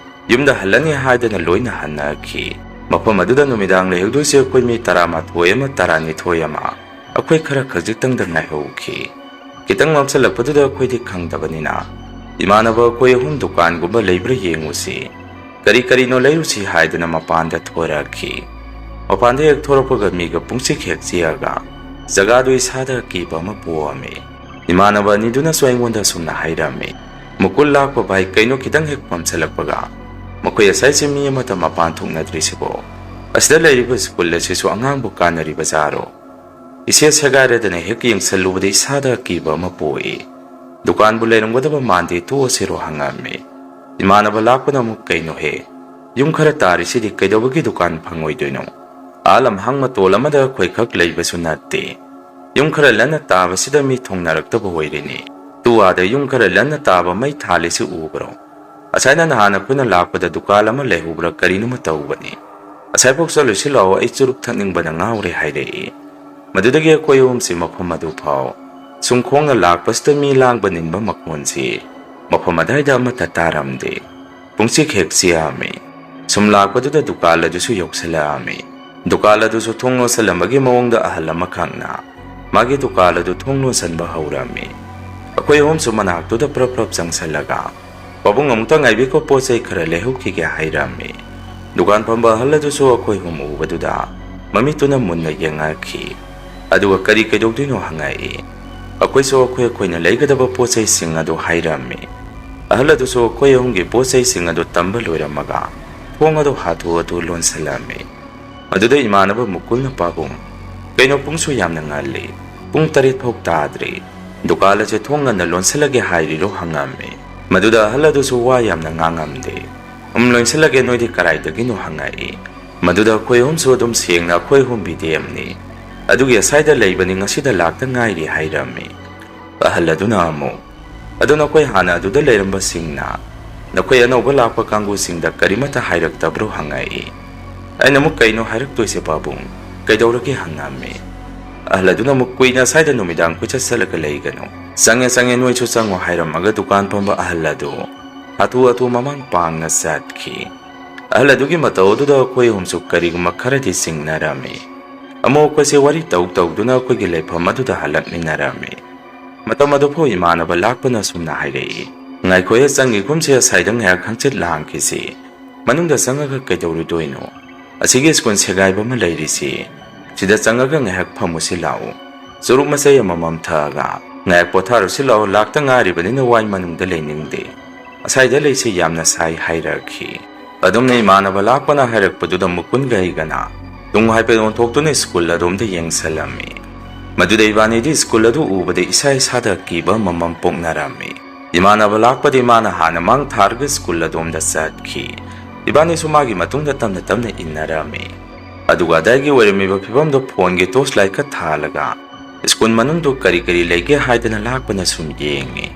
ꯌꯨꯝꯗ ꯍꯜꯂꯅꯤ ꯍꯥꯏꯗꯅ ꯂꯣꯏꯅ ꯍꯟꯅꯈꯤ꯫ ꯃꯐꯝ ꯑꯗꯨꯗ ꯅꯨꯃꯤꯗꯥꯡ ꯂꯩꯍꯧꯗꯣꯏꯁꯦ ꯑꯩꯈꯣꯏ ꯃꯤ ꯇꯔꯥꯃꯥꯊꯣꯏ ꯑꯃ, ꯇꯔꯥꯅꯤꯊꯣꯏ ꯑꯃ, ꯑꯩꯈꯣꯏ ꯈꯔ ꯈꯖꯤꯛꯇꯪꯗ ꯉꯥꯏꯍꯧꯈꯤ꯫ ꯈꯤꯇꯪ ꯃꯝꯁꯤꯜꯂꯛꯄꯗꯨꯗ ꯑꯩꯈꯣꯏꯗꯤ ꯈꯪꯗꯕꯅꯤꯅ ꯏꯃꯥꯟꯅꯕ ꯑꯩꯈꯣꯏ ꯑꯍꯨꯝ ꯗꯨꯀꯥꯟꯒꯨꯝꯕ ꯂꯩꯕ꯭ꯔꯥ ꯌꯦꯡꯉꯨꯁꯤ, ꯀꯔꯤ ꯀꯔꯤꯅꯣ ꯂꯩꯔꯨꯁꯤ ꯍꯥꯏꯗꯨꯅ ꯃꯄꯥꯟꯗ ꯊꯣꯔꯛꯈꯤ꯫ ꯃꯄꯥꯟꯗ ꯍꯦꯛ ꯊꯣꯔꯛꯄꯒ ꯃꯤꯒ ꯄꯨꯡꯆꯤꯛ ꯍꯦꯛ ꯆꯤꯛꯑꯒ ꯖꯒꯥꯗꯨ ꯏꯁꯥꯗ ꯑꯀꯤꯕ ꯑꯃ ꯄꯣꯛꯑꯝꯃꯤ꯫ ꯏꯃꯥꯟꯅꯕ ꯑꯅꯤꯗꯨꯅꯁꯨ ꯑꯩꯉꯣꯟꯗ ꯑꯁꯨꯝꯅ ꯍꯥꯏꯔꯝꯃꯤ, "ꯃꯨꯀꯨꯜ ꯂꯥꯛꯄ ꯚꯥꯏ, ꯀꯩꯅꯣ ꯈꯤꯇꯪ ꯍꯦꯛ ꯃꯝꯁꯤꯜꯂꯛꯄꯒ ꯃꯈꯣꯏ ꯑꯁꯥꯏꯁꯦ ꯃꯤ ꯑꯃꯠꯇ ꯃꯄꯥꯟ ꯊꯣꯛꯅꯗ꯭ꯔꯤꯁꯤꯕꯣ? ꯑꯁꯤꯗ ꯂꯩꯔꯤꯕ ꯁ꯭ꯀꯨꯜ ꯑꯁꯤꯁꯨ ꯑꯉꯥꯡꯕꯨ ꯀꯥꯟꯅꯔꯤꯕ ꯖꯥꯔꯣ?" ꯏꯁꯦ ꯁꯦꯒꯥꯏꯔꯗꯅ ꯍꯦꯛ ꯌꯦꯡꯁꯜꯂꯨꯕꯗ ꯏꯁꯥꯗ ꯑꯀꯤꯕ ꯑꯃ ꯄꯣꯛꯏ꯫ "ꯗꯨꯀꯥꯟꯕꯨ ꯂꯩꯔꯝꯒꯗꯕ ꯃꯥꯟꯗꯦ, ꯇꯣꯛꯑꯁꯤꯔꯣ?" ꯍꯪꯉꯛꯑꯝꯃꯤ꯫ ꯏꯃꯥꯟꯅꯕ ꯂꯥꯛꯄꯅ ꯑꯃꯨꯛ, "ꯀꯩꯅꯣꯍꯦ, ꯌꯨꯝ ꯈꯔ ꯇꯥꯔꯤꯁꯤꯗꯤ ꯀꯩꯗꯧꯕꯒꯤ ꯗꯨꯀꯥꯟ ꯐꯪꯉꯣꯏꯗꯣꯏꯅꯣ? ꯑꯥ ꯂꯝꯍꯥꯡ ꯃꯇꯣꯜ ꯑꯃꯗ ꯑꯩꯈꯣꯏꯈꯛ ꯂꯩꯕꯁꯨ ꯅꯠꯇꯦ꯫ ꯌꯨꯝ ꯈꯔ ꯂꯟꯅ ꯇꯥꯕꯁꯤꯗ ꯃꯤ ꯊꯨꯡꯅꯔꯛꯇꯕ ꯑꯣꯏꯔꯤꯅꯤ꯫ ꯇꯨ ꯑꯥꯗ ꯌꯨꯝ ꯈꯔ ꯂꯟꯅ ꯇꯥꯕ ꯃꯩ ꯊꯥꯜꯂꯤꯁꯤ ꯎꯕ꯭ꯔꯣ? ꯑꯁꯥꯏꯗ ꯅꯍꯥꯟ ꯑꯩꯈꯣꯏꯅ ꯂꯥꯛꯄꯗ ꯗꯨꯀꯥꯟ ꯑꯃ ꯂꯩꯍꯧꯕ꯭ꯔꯥ ꯀꯔꯤꯅꯣꯃ ꯇꯧꯕꯅꯤ꯫ ꯑꯁꯥꯏꯐꯥꯎ ꯆꯠꯂꯨꯁꯤ ꯂꯥꯛꯑꯣ, ꯑꯩ ꯆꯨꯔꯨꯞ ꯊꯛꯅꯤꯡꯕꯅ ꯉꯥꯎꯔꯦ" ꯍꯥꯏꯔꯛꯏ꯫ ꯃꯗꯨꯗꯒꯤ ꯑꯩꯈꯣꯏ ꯑꯍꯨꯝꯁꯤ ꯃꯐꯝ ꯑꯗꯨ ꯐꯥꯎ ꯁꯨꯝ ꯈꯣꯡꯅ ꯂꯥꯛꯄꯁꯤꯗ ꯃꯤ ꯂꯥꯡꯕ ꯅꯤꯟꯕ ꯃꯈꯣꯟꯁꯤ ꯃꯐꯝ ꯑꯗꯥꯏꯗ ꯑꯃꯠꯇ ꯇꯥꯔꯝꯗꯦ꯫ ꯄꯨꯡꯆꯤꯛ ꯍꯦꯛ ꯆꯤꯛꯑꯝꯃꯤ꯫ ꯁꯨꯝ ꯂꯥꯛꯄꯗꯨꯗ ꯗꯨꯀꯥꯟ ꯑꯗꯨꯁꯨ ꯌꯧꯁꯤꯜꯂꯛꯑꯝꯃꯤ꯫ ꯗꯨꯀꯥꯟ ꯑꯗꯨꯁꯨ ꯊꯣꯡ ꯂꯣꯟꯁꯤꯜꯂꯝꯕꯒꯤ ꯃꯑꯣꯡꯗ ꯑꯍꯜ ꯑꯃꯈꯛꯅ ꯃꯥꯒꯤ ꯗꯨꯀꯥꯟ ꯑꯗꯨ ꯊꯣꯡ ꯂꯣꯟꯁꯤꯟꯕ ꯍꯧꯔꯝꯃꯤ꯫ ꯑꯩꯈꯣꯏ ꯑꯍꯨꯝꯁꯨ ꯃꯅꯥꯛꯇꯨꯗ ꯄ꯭ꯔꯞ ꯄ꯭ꯔꯞ ꯆꯪꯁꯤꯜꯂꯒ, "ꯄꯥꯕꯨꯡ, ꯑꯃꯨꯛꯇ ꯉꯥꯏꯕꯤꯈꯣ, ꯄꯣꯠ ꯆꯩ ꯈꯔ ꯂꯩꯍꯧꯈꯤꯒꯦ" ꯍꯥꯏꯔꯝꯃꯤ꯫ ꯗꯨꯀꯥꯟ ꯐꯝꯕ ꯑꯍꯜ ꯑꯗꯨꯁꯨ ꯑꯩꯈꯣꯏ ꯑꯍꯨꯝ ꯎꯕꯗꯨꯗ ꯃꯃꯤꯠꯇꯨꯅ ꯃꯨꯟꯅ ꯌꯦꯡꯉꯛꯈꯤ꯫ ꯑꯗꯨꯒ "ꯀꯔꯤ ꯀꯩꯗꯧꯗꯣꯏꯅꯣ?" ꯍꯪꯉꯛꯏ꯫ "ꯑꯩꯈꯣꯏꯁꯨ ꯑꯩꯈꯣꯏ ꯑꯩꯈꯣꯏꯅ ꯂꯩꯒꯗꯕ ꯄꯣꯠ ꯆꯩꯁꯤꯡ ꯑꯗꯨ" ꯍꯥꯏꯔꯝꯃꯤ꯫ ꯑꯍꯜ ꯑꯗꯨꯁꯨ ꯑꯩꯈꯣꯏ ꯑꯍꯨꯝꯒꯤ ꯄꯣꯠ ꯆꯩꯁꯤꯡ ꯑꯗꯨ ꯇꯝꯕ ꯂꯣꯏꯔꯝꯃꯒ ꯊꯣꯡ ꯑꯗꯨ ꯍꯥꯊꯨ ꯍꯥꯊꯨ ꯂꯣꯟꯁꯤꯜꯂꯝꯃꯤ꯫ ꯃꯗꯨꯗ ꯏꯃꯥꯟꯅꯕ ꯃꯨꯀꯨꯜꯅ, "ꯄꯥꯕꯨꯡ, ꯀꯩꯅꯣ ꯄꯨꯡꯁꯨ ꯌꯥꯝꯅ ꯉꯜꯂꯤ, ꯄꯨꯡ ꯇꯔꯦꯠ ꯐꯥꯎ ꯇꯥꯗ꯭ꯔꯤ, ꯗꯨꯀꯥꯟ ꯑꯁꯦ ꯊꯣꯡ ꯉꯟꯅ ꯂꯣꯟꯁꯤꯜꯂꯒꯦ ꯍꯥꯏꯔꯤꯔꯣ?" ꯍꯪꯉꯝꯃꯤ꯫ ꯃꯗꯨꯗ ꯑꯍꯜ ꯑꯗꯨꯁꯨ ꯋꯥ ꯌꯥꯝꯅ ꯉꯥꯡꯉꯝꯗꯦ꯫ "ꯎꯝ, ꯂꯣꯟꯁꯤꯜꯂꯒꯦ, ꯅꯣꯏꯗꯤ ꯀꯔꯥꯏꯗꯒꯤꯅꯣ?" ꯍꯪꯉꯛꯏ꯫ ꯃꯗꯨꯗ ꯑꯩꯈꯣꯏ ꯑꯍꯨꯝꯁꯨ ꯑꯗꯨꯝ ꯁꯦꯡꯅ "ꯑꯩꯈꯣꯏ ꯑꯍꯨꯝ ꯕꯤ ꯗꯤ ꯑꯦꯝꯅꯤ, ꯑꯗꯨꯒꯤ ꯑꯁꯥꯏꯗ ꯂꯩꯕꯅꯤ, ꯉꯁꯤꯗ ꯂꯥꯛꯇ ꯉꯥꯏꯔꯤ" ꯍꯥꯏꯔꯝꯃꯤ꯫ ꯑꯍꯜ ꯑꯗꯨꯅ ꯑꯃꯨꯛ, "ꯑꯗꯨ ꯅꯈꯣꯏ ꯍꯥꯟꯅ ꯑꯗꯨꯗ ꯂꯩꯔꯝꯕꯁꯤꯡꯅ ꯅꯈꯣꯏ ꯑꯅꯧꯕ ꯂꯥꯛꯄ ꯀꯥꯡꯕꯨꯁꯤꯡꯗ ꯀꯔꯤꯃꯠꯇ ꯍꯥꯏꯔꯛꯇꯕ꯭ꯔꯣ?" ꯍꯪꯉꯛꯏ꯫ ꯑꯩꯅ ꯑꯃꯨꯛ, "ꯀꯩꯅꯣ ꯍꯥꯏꯔꯛꯇꯣꯏꯁꯦ ꯄꯥꯕꯨꯡ? ꯀꯩꯗꯧꯔꯒꯦ?" ꯍꯪꯉꯝꯃꯤ꯫ ꯑꯍꯜ ꯑꯗꯨꯅ ꯑꯃꯨꯛ, "ꯀꯨꯏꯅ ꯁ꯭ꯋꯥꯏꯗ ꯅꯨꯃꯤꯗꯥꯡ ꯀꯣꯏꯆꯠ ꯆꯠꯂꯒ ꯂꯩꯒꯅꯨ꯫ ꯆꯪꯉꯦ, ꯆꯪꯉꯦ, ꯅꯣꯏꯁꯨ ꯆꯪꯉꯣ" ꯍꯥꯏꯔꯝꯃꯒ ꯗꯨꯀꯥꯟ ꯐꯝꯕ ꯑꯍꯜ ꯑꯗꯨ ꯍꯥꯊꯨ ꯍꯥꯊꯨ ꯃꯃꯥꯡ ꯄꯥꯡꯅ ꯆꯠꯈꯤ꯫ ꯑꯍꯜ ꯑꯗꯨꯒꯤ ꯃꯇꯧ ꯑꯗꯨꯗ ꯑꯩꯈꯣꯏ ꯑꯍꯨꯝꯁꯨ ꯀꯔꯤꯒꯨꯝꯕ ꯈꯔꯗꯤ ꯆꯤꯡꯅꯔꯝꯃꯤ꯫ ꯑꯃꯨꯛ ꯑꯩꯈꯣꯏꯁꯦ ꯋꯥꯔꯤ ꯇꯧ ꯇꯧꯗꯨꯅ ꯑꯩꯈꯣꯏꯒꯤ ꯂꯩꯐꯝ ꯑꯗꯨꯗ ꯍꯜꯂꯛꯃꯤꯟꯅꯔꯝꯃꯤ꯫ ꯃꯇꯝ ꯑꯗꯨꯐꯥꯎ ꯏꯃꯥꯟꯅꯕ ꯂꯥꯛꯄꯅ ꯑꯁꯨꯝꯅ ꯍꯥꯏꯔꯛꯏ, "ꯉꯥꯏꯈꯣꯍꯦ, ꯆꯪꯈꯤꯒꯨꯝꯁꯦ, ꯑꯁꯥꯏꯗ ꯉꯥꯏꯍꯥꯛ ꯍꯪꯆꯤꯠ ꯂꯥꯡꯈꯤꯁꯤ꯫ ꯃꯅꯨꯡꯗ ꯆꯪꯉꯒ ꯀꯩꯗꯧꯔꯨꯗꯣꯏꯅꯣ? ꯑꯁꯤꯒꯤ ꯁ꯭ꯀꯨꯜ ꯁꯦꯒꯥꯏꯕ ꯑꯃ ꯂꯩꯔꯤꯁꯤ꯫ ꯁꯤꯗ ꯆꯪꯉꯒ ꯉꯥꯏꯍꯥꯛ ꯐꯝꯃꯨꯁꯤ ꯂꯥꯛꯎ꯫ ꯆꯨꯔꯨꯞ ꯃꯆꯩ ꯑꯃꯃꯝ ꯊꯛꯑꯒ ꯉꯥꯏꯍꯥꯛ ꯄꯣꯊꯥꯔꯨꯁꯤ ꯂꯥꯛꯑꯣ, ꯂꯥꯛꯇ ꯉꯥꯏꯔꯤꯕꯅꯤꯅ ꯋꯥꯏ, ꯃꯅꯨꯡꯗ ꯂꯩꯅꯤꯡꯗꯦ꯫ ꯑꯁꯥꯏꯗ ꯂꯩꯁꯤ ꯌꯥꯝꯅ ꯁꯥꯏ" ꯍꯥꯏꯔꯛꯈꯤ꯫ ꯑꯗꯨꯝꯅ ꯏꯃꯥꯟꯅꯕ ꯂꯥꯛꯄꯅ ꯍꯥꯏꯔꯛꯄꯗꯨꯗ ꯃꯨꯀꯨꯟꯒ ꯑꯩꯒꯅ ꯇꯨꯡ ꯍꯥꯏꯐꯦꯠ ꯑꯣꯟꯊꯣꯛꯇꯨꯅ ꯁ꯭ꯀꯨꯜ ꯑꯗꯣꯝꯗ ꯌꯦꯡꯁꯜꯂꯝꯃꯤ꯫ ꯃꯗꯨꯗ ꯏꯕꯥꯅꯤꯗꯤ ꯁ꯭ꯀꯨꯜ ꯑꯗꯨ ꯎꯕꯗ ꯏꯁꯥ ꯏꯁꯥꯗ ꯑꯀꯤꯕ ꯑꯃꯃꯝ ꯄꯣꯛꯅꯔꯝꯃꯤ꯫ ꯏꯃꯥꯟꯅꯕ ꯂꯥꯛꯄꯗꯤ ꯃꯥꯅ ꯍꯥꯟꯅ ꯃꯥꯡ ꯊꯥꯔꯒ ꯁ꯭ꯀꯨꯜ ꯑꯗꯣꯝꯗ ꯆꯠꯈꯤ꯫ ꯏꯕꯥꯅꯤꯁꯨ ꯃꯥꯒꯤ ꯃꯇꯨꯡꯗ ꯇꯞꯅ ꯇꯞꯅ ꯏꯟꯅꯔꯝꯃꯤ꯫ ꯑꯗꯨꯒ ꯑꯗꯥꯏꯒꯤ ꯑꯣꯏꯔꯝꯃꯤꯕ ꯐꯤꯕꯝꯗꯣ ꯐꯣꯟꯒꯤ ꯇꯣꯔꯆ ꯂꯥꯏꯠꯀ ꯊꯥꯜꯂꯒ ꯁ꯭ꯀꯨꯜ ꯃꯅꯨꯡꯗꯨ ꯀꯔꯤ ꯀꯔꯤ ꯂꯩꯒꯦ ꯍꯥꯏꯗꯅ ꯂꯥꯛꯄꯅ ꯁꯨꯝ ꯌꯦꯡꯉꯤ꯫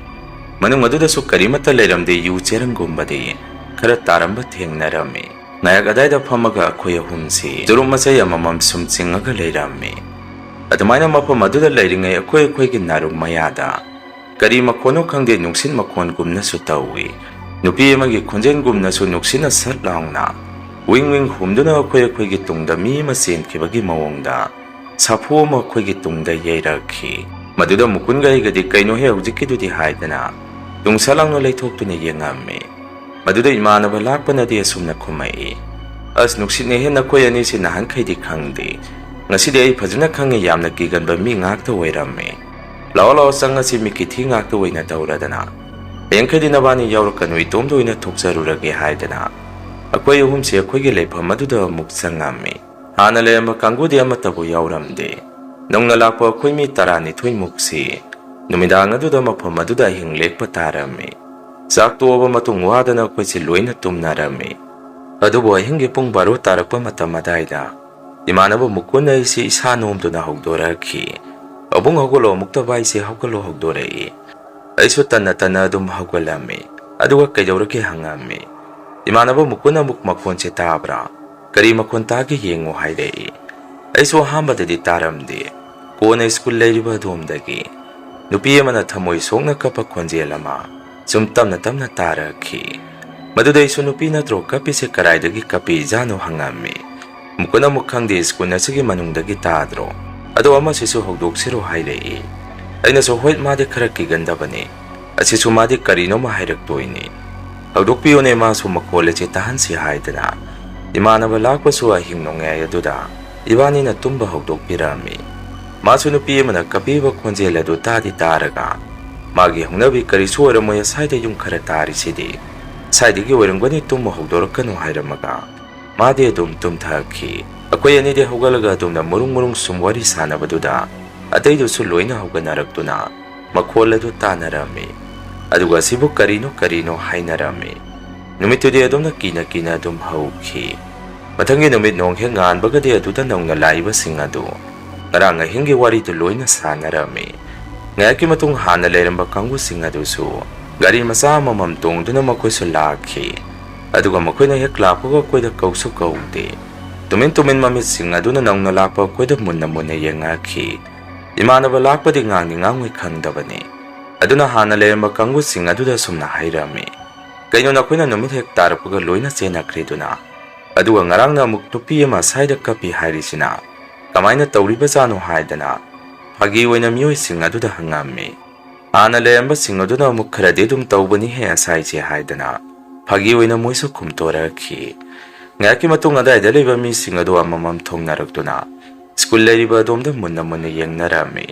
ꯃꯅꯨꯡ ꯑꯗꯨꯗꯁꯨ ꯀꯔꯤꯃꯠꯇ ꯂꯩꯔꯝꯗꯦ, ꯌꯨ ꯆꯦꯔꯪꯒꯨꯝꯕꯗꯤ ꯈꯔ ꯇꯥꯔꯝꯕ ꯊꯦꯡꯅꯔꯝꯃꯤ꯫ ꯅꯥꯌꯛ ꯑꯗꯥꯏꯗ ꯐꯝꯃꯒ ꯑꯩꯈꯣꯏ ꯑꯍꯨꯝꯁꯤ ꯆꯨꯔꯨꯞ ꯃꯆꯩ ꯑꯃꯃꯝ ꯁꯨꯝ ꯆꯤꯡꯉꯒ ꯂꯩꯔꯝꯃꯤ꯫ ꯑꯗꯨꯃꯥꯏꯅ ꯃꯐꯝ ꯑꯗꯨꯗ ꯂꯩꯔꯤꯉꯩ ꯑꯩꯈꯣꯏ ꯑꯩꯈꯣꯏꯒꯤ ꯅꯥꯔꯨꯛ ꯃꯌꯥꯗ ꯀꯔꯤ ꯃꯈꯣꯟꯅꯣ ꯈꯪꯗꯦ, ꯅꯨꯡꯁꯤꯠ ꯃꯈꯣꯟꯒꯨꯝꯅꯁꯨ ꯇꯧꯏ꯫ ꯅꯨꯄꯤ ꯑꯃꯒꯤ ꯈꯣꯟꯖꯦꯜꯒꯨꯝꯅꯁꯨ ꯅꯨꯡꯁꯤꯠꯅ ꯁꯠ ꯂꯥꯎꯅ ꯋꯤꯡ ꯋꯤꯡ ꯍꯨꯝꯗꯨꯅ ꯑꯩꯈꯣꯏ ꯑꯩꯈꯣꯏꯒꯤ ꯇꯨꯡꯗ ꯃꯤ ꯑꯃ ꯆꯦꯟꯈꯤꯕꯒꯤ ꯃꯑꯣꯡꯗ ꯁꯥꯐꯨ ꯑꯃ ꯑꯩꯈꯣꯏꯒꯤ ꯇꯨꯡꯗ ꯌꯩꯔꯛꯈꯤ꯫ ꯃꯗꯨꯗ ꯃꯨꯀꯨꯟꯒ ꯑꯩꯒꯗꯤ "ꯀꯩꯅꯣꯍꯦ ꯍꯧꯖꯤꯛꯀꯤꯗꯨꯗꯤ?" ꯍꯥꯏꯗꯅ ꯇꯨꯡꯁꯠ ꯂꯥꯎꯅ ꯂꯩꯊꯣꯛꯇꯨꯅ ꯌꯦꯡꯉꯝꯃꯤ꯫ ꯃꯗꯨꯗ ꯏꯃꯥꯟꯅꯕ ꯂꯥꯛꯄꯅꯗꯤ ꯑꯁꯨꯝꯅ ꯈꯨꯝꯃꯛꯏ, "ꯑꯁ, ꯅꯨꯡꯁꯤꯠꯅꯦꯍꯦ, ꯅꯈꯣꯏ ꯑꯅꯤꯁꯤ ꯅꯍꯥꯟꯈꯩꯗꯤ ꯈꯪꯗꯦ꯫ ꯉꯁꯤꯗꯤ ꯑꯩ ꯐꯖꯅ ꯈꯪꯉꯦ, ꯌꯥꯝꯅ ꯀꯤꯒꯟꯕ ꯃꯤ ꯉꯥꯛꯇ ꯑꯣꯏꯔꯝꯃꯦ꯫ ꯂꯥꯛꯑꯣ, ꯂꯥꯛꯑꯣ, ꯆꯪꯉꯁꯤ, ꯃꯤꯠꯀꯤ ꯊꯤ ꯉꯥꯛꯇ ꯑꯣꯏꯅ ꯇꯧꯔꯗꯅ꯫ ꯍꯌꯦꯡꯈꯩꯗꯤ ꯅꯕꯥꯅꯤ ꯌꯥꯎꯔꯛꯀꯅꯨ, ꯏꯇꯣꯝꯗ ꯑꯣꯏꯅ ꯊꯣꯛꯆꯔꯨꯔꯒꯦ" ꯍꯥꯏꯗꯅ ꯑꯩꯈꯣꯏ ꯑꯍꯨꯝꯁꯤ ꯑꯩꯈꯣꯏꯒꯤ ꯂꯩꯐꯝ ꯑꯗꯨꯗ ꯑꯃꯨꯛ ꯆꯪꯉꯝꯃꯤ꯫ ꯍꯥꯟꯅ ꯂꯩꯔꯝꯕ ꯀꯥꯡꯕꯨꯗꯤ ꯑꯃꯠꯇꯕꯨ ꯌꯥꯎꯔꯝꯗꯦ꯫ ꯅꯧꯅ ꯂꯥꯛꯄ ꯑꯩꯈꯣꯏ ꯃꯤ ꯇꯔꯥꯅꯤꯊꯣꯏꯃꯨꯛꯁꯤ ꯅꯨꯃꯤꯗꯥꯡ ꯑꯗꯨꯗ ꯃꯐꯝ ꯑꯗꯨꯗ ꯑꯍꯤꯡ ꯂꯦꯛꯄ ꯇꯥꯔꯝꯃꯤ꯫ ꯆꯥꯛ ꯇꯣꯛꯑꯕ ꯃꯇꯨꯡ ꯋꯥꯗꯅ ꯑꯩꯈꯣꯏꯁꯤ ꯂꯣꯏꯅ ꯇꯨꯝꯅꯔꯝꯃꯤ꯫ ꯑꯗꯨꯕꯨ ꯑꯍꯤꯡꯒꯤ ꯄꯨꯡ ꯕꯥꯔꯣ ꯇꯥꯔꯛꯄ ꯃꯇꯝ ꯑꯗꯥꯏꯗ ꯏꯃꯥꯟꯅꯕ ꯃꯨꯀꯨꯟ ꯑꯩꯁꯤ ꯏꯁꯥ ꯅꯣꯝꯗꯨꯅ ꯍꯧꯗꯣꯔꯛꯈꯤ꯫ "ꯑꯕꯨꯡ ꯍꯧꯒꯠꯂꯣ, ꯑꯃꯨꯛꯇ ꯚꯥꯏꯁꯦ ꯍꯧꯒꯠꯂꯣ" ꯍꯧꯗꯣꯔꯛꯏ꯫ ꯑꯩꯁꯨ ꯇꯟꯅ ꯇꯟꯅ ꯑꯗꯨꯝ ꯍꯧꯒꯠꯂꯝꯃꯤ꯫ ꯑꯗꯨꯒ "ꯀꯩꯗꯧꯔꯒꯦ?" ꯍꯪꯉꯝꯃꯤ꯫ ꯏꯃꯥꯟꯅꯕ ꯃꯨꯀꯨꯟ ꯑꯃꯨꯛ "ꯃꯈꯣꯟꯁꯦ ꯇꯥꯕ꯭ꯔꯥ? ꯀꯔꯤ ꯃꯈꯣꯟ ꯇꯥꯒꯦ ꯌꯦꯡꯉꯨ" ꯍꯥꯏꯔꯛꯏ꯫ ꯑꯩꯁꯨ ꯑꯍꯥꯟꯕꯗꯗꯤ ꯇꯥꯔꯝꯗꯦ꯫ ꯀꯣꯟꯅ ꯁ꯭ꯀꯨꯜ ꯂꯩꯔꯤꯕ ꯑꯗꯣꯝꯗꯒꯤ ꯅꯨꯄꯤ ꯑꯃꯅ ꯊꯃꯣꯏ ꯁꯣꯛꯅ ꯀꯞꯄ ꯈꯣꯟꯖꯦꯜ ꯑꯃ ꯁꯨꯝ ꯇꯞꯅ ꯇꯞꯅ ꯇꯥꯔꯛꯈꯤ꯫ ꯃꯗꯨꯗ ꯑꯩꯁꯨ "ꯅꯨꯄꯤ ꯅꯠꯇ꯭ꯔꯣ ꯀꯞꯄꯤꯁꯦ? ꯀꯔꯥꯏꯗꯒꯤ ꯀꯞꯄꯤꯖꯥꯠꯅꯣ?" ꯍꯪꯉꯝꯃꯤ꯫ ꯃꯨꯀꯨꯟ ꯑꯃꯨꯛ "ꯈꯪꯗꯦ, ꯁ꯭ꯀꯨꯜ ꯑꯁꯤꯒꯤ ꯃꯅꯨꯡꯗꯒꯤ ꯇꯥꯗ꯭ꯔꯣ? ꯑꯗꯣ ꯑꯃꯁꯤꯁꯨ ꯍꯧꯗꯣꯛꯁꯤꯔꯣ?" ꯍꯥꯏꯔꯛꯏ꯫ ꯑꯩꯅꯁꯨ "ꯍꯣꯏ, ꯃꯥꯗꯤ ꯈꯔ ꯀꯤꯒꯟꯗꯕꯅꯤ꯫ ꯑꯁꯤꯁꯨ ꯃꯥꯗꯤ ꯀꯔꯤꯅꯣꯃ ꯍꯥꯏꯔꯛꯇꯣꯏꯅꯤ꯫ ꯍꯧꯗꯣꯛꯄꯤꯌꯨꯅꯦ, ꯃꯥꯁꯨ ꯃꯈꯣꯜ ꯑꯁꯤ ꯇꯥꯍꯟꯁꯤ" ꯍꯥꯏꯗꯅ ꯏꯃꯥꯟꯅꯕ ꯂꯥꯛꯄꯁꯨ ꯑꯍꯤꯡ ꯅꯣꯡꯌꯥꯏ ꯑꯗꯨꯗ ꯏꯕꯥꯅꯤꯅ ꯇꯨꯝꯕ ꯍꯧꯗꯣꯛꯄꯤꯔꯝꯃꯤ꯫ ꯃꯥꯁꯨ ꯅꯨꯄꯤ ꯑꯃꯅ ꯀꯞꯄꯤꯕ ꯈꯣꯟꯖꯦꯜ ꯑꯗꯨ ꯇꯥꯗꯤ ꯇꯥꯔꯒ ꯃꯥꯒꯤ ꯍꯧꯅꯕꯤ "ꯀꯔꯤꯁꯨ ꯑꯣꯏꯔꯝꯃꯣꯏ, ꯑꯁꯥꯏꯗ ꯌꯨꯝ ꯈꯔ ꯇꯥꯔꯤꯁꯤꯗꯤ, ꯁꯥꯏꯗꯒꯤ ꯑꯣꯏꯔꯝꯒꯅꯤ, ꯇꯨꯝꯕ ꯍꯧꯗꯣꯔꯛꯀꯅꯨ" ꯍꯥꯏꯔꯝꯃꯒ ꯃꯥꯗꯤ ꯑꯗꯨꯝ ꯇꯨꯝꯊꯈꯤ꯫ ꯑꯩꯈꯣꯏ ꯑꯅꯤꯗꯤ ꯍꯧꯒꯠꯂꯒ ꯑꯗꯨꯝꯅ ꯃꯔꯨꯡ ꯃꯔꯨꯡ ꯁꯨꯝ ꯋꯥꯔꯤ ꯁꯥꯟꯅꯕꯗꯨꯗ ꯑꯇꯩꯗꯨꯁꯨ ꯂꯣꯏꯅ ꯍꯧꯒꯠꯅꯔꯛꯇꯨꯅ ꯃꯈꯣꯜ ꯑꯗꯨ ꯇꯥꯅꯔꯝꯃꯤ꯫ ꯑꯗꯨꯒ ꯑꯁꯤꯕꯨ ꯀꯔꯤꯅꯣ ꯀꯔꯤꯅꯣ ꯍꯥꯏꯅꯔꯝꯃꯤ꯫ ꯅꯨꯃꯤꯠꯇꯨꯗꯤ ꯑꯗꯨꯝꯅ ꯀꯤꯅ ꯀꯤꯅ ꯑꯗꯨꯝ ꯍꯧꯈꯤ꯫ ꯃꯊꯪꯒꯤ ꯅꯨꯃꯤꯠ ꯅꯣꯡ ꯍꯦꯛ ꯉꯥꯟꯕꯒꯗꯤ ꯑꯗꯨꯗ ꯅꯧꯅ ꯂꯥꯛꯏꯕꯁꯤꯡ ꯑꯗꯨ ꯉꯔꯥꯡ ꯑꯍꯤꯡꯒꯤ ꯋꯥꯔꯤꯗꯨ ꯂꯣꯏꯅ ꯁꯥꯟꯅꯔꯝꯃꯤ꯫ ꯉꯥꯏꯍꯥꯛꯀꯤ ꯃꯇꯨꯡ ꯍꯥꯟꯅ ꯂꯩꯔꯝꯕ ꯀꯥꯡꯕꯨꯁꯤꯡ ꯑꯗꯨꯁꯨ ꯒꯥꯔꯤ ꯃꯆꯥ ꯑꯃꯃꯝ ꯇꯣꯡꯗꯨꯅ ꯃꯈꯣꯏꯁꯨ ꯂꯥꯛꯈꯤ꯫ ꯑꯗꯨꯒ ꯃꯈꯣꯏꯅ ꯍꯦꯛ ꯂꯥꯛꯄꯒ ꯑꯩꯈꯣꯏꯗ ꯀꯧꯁꯨ ꯀꯧꯗꯦ꯫ ꯇꯨꯃꯤꯟ ꯇꯨꯃꯤꯟ ꯃꯃꯤꯠꯁꯤꯡ ꯑꯗꯨꯅ ꯅꯧꯅ ꯂꯥꯛꯄ ꯑꯩꯈꯣꯏꯗ ꯃꯨꯟꯅ ꯃꯨꯟꯅ ꯌꯦꯡꯉꯛꯈꯤ꯫ ꯏꯃꯥꯟꯅꯕ ꯂꯥꯛꯄꯗꯤ ꯉꯥꯡꯅꯤ ꯉꯥꯡꯉꯣꯏ ꯈꯪꯗꯕꯅꯤ꯫ ꯑꯗꯨꯅ ꯍꯥꯟꯅ ꯂꯩꯔꯝꯕ ꯀꯥꯡꯕꯨꯁꯤꯡ ꯑꯗꯨꯗ ꯑꯁꯨꯝꯅ ꯍꯥꯏꯔꯝꯃꯤ, "ꯀꯩꯅꯣ, ꯅꯈꯣꯏꯅ ꯅꯨꯃꯤꯠ ꯍꯦꯛ ꯇꯥꯔꯛꯄꯒ ꯂꯣꯏꯅ ꯆꯦꯟꯅꯈ꯭ꯔꯤꯗꯨꯅ? ꯑꯗꯨꯒ ꯉꯔꯥꯡꯅ ꯑꯃꯨꯛ ꯅꯨꯄꯤ ꯑꯃ ꯑꯁꯥꯏꯗ ꯀꯞꯄꯤ ꯍꯥꯏꯔꯤꯁꯤꯅ ꯀꯃꯥꯏꯅ ꯇꯧꯔꯤꯕꯖꯥꯠꯅꯣ?" ꯍꯥꯏꯗꯅ ꯐꯥꯒꯤ ꯑꯣꯏꯅ ꯃꯤꯑꯣꯏꯁꯤꯡ ꯑꯗꯨꯗ ꯍꯪꯉꯝꯃꯤ꯫ ꯍꯥꯟꯅ ꯂꯩꯔꯝꯕꯁꯤꯡ ꯑꯗꯨꯅ ꯑꯃꯨꯛ, "ꯈꯔꯗꯤ ꯑꯗꯨꯝ ꯇꯧꯕꯅꯤꯍꯦ ꯑꯁꯥꯏꯁꯦ" ꯍꯥꯏꯗꯅ ꯐꯥꯒꯤ ꯑꯣꯏꯅ ꯃꯣꯏꯁꯨ ꯈꯨꯝꯇꯣꯔꯛꯈꯤ꯫ ꯉꯥꯏꯍꯥꯛꯀꯤ ꯃꯇꯨꯡ ꯑꯗꯥꯏꯗ ꯂꯩꯕ ꯃꯤꯁꯤꯡ ꯑꯗꯨ ꯑꯃꯃꯝ ꯊꯣꯡꯅꯔꯛꯇꯨꯅ ꯁ꯭ꯀꯨꯜ ꯂꯩꯔꯤꯕ ꯑꯗꯣꯝꯗ ꯃꯨꯟꯅ ꯃꯨꯟꯅ ꯌꯦꯡꯅꯔꯝꯃꯤ꯫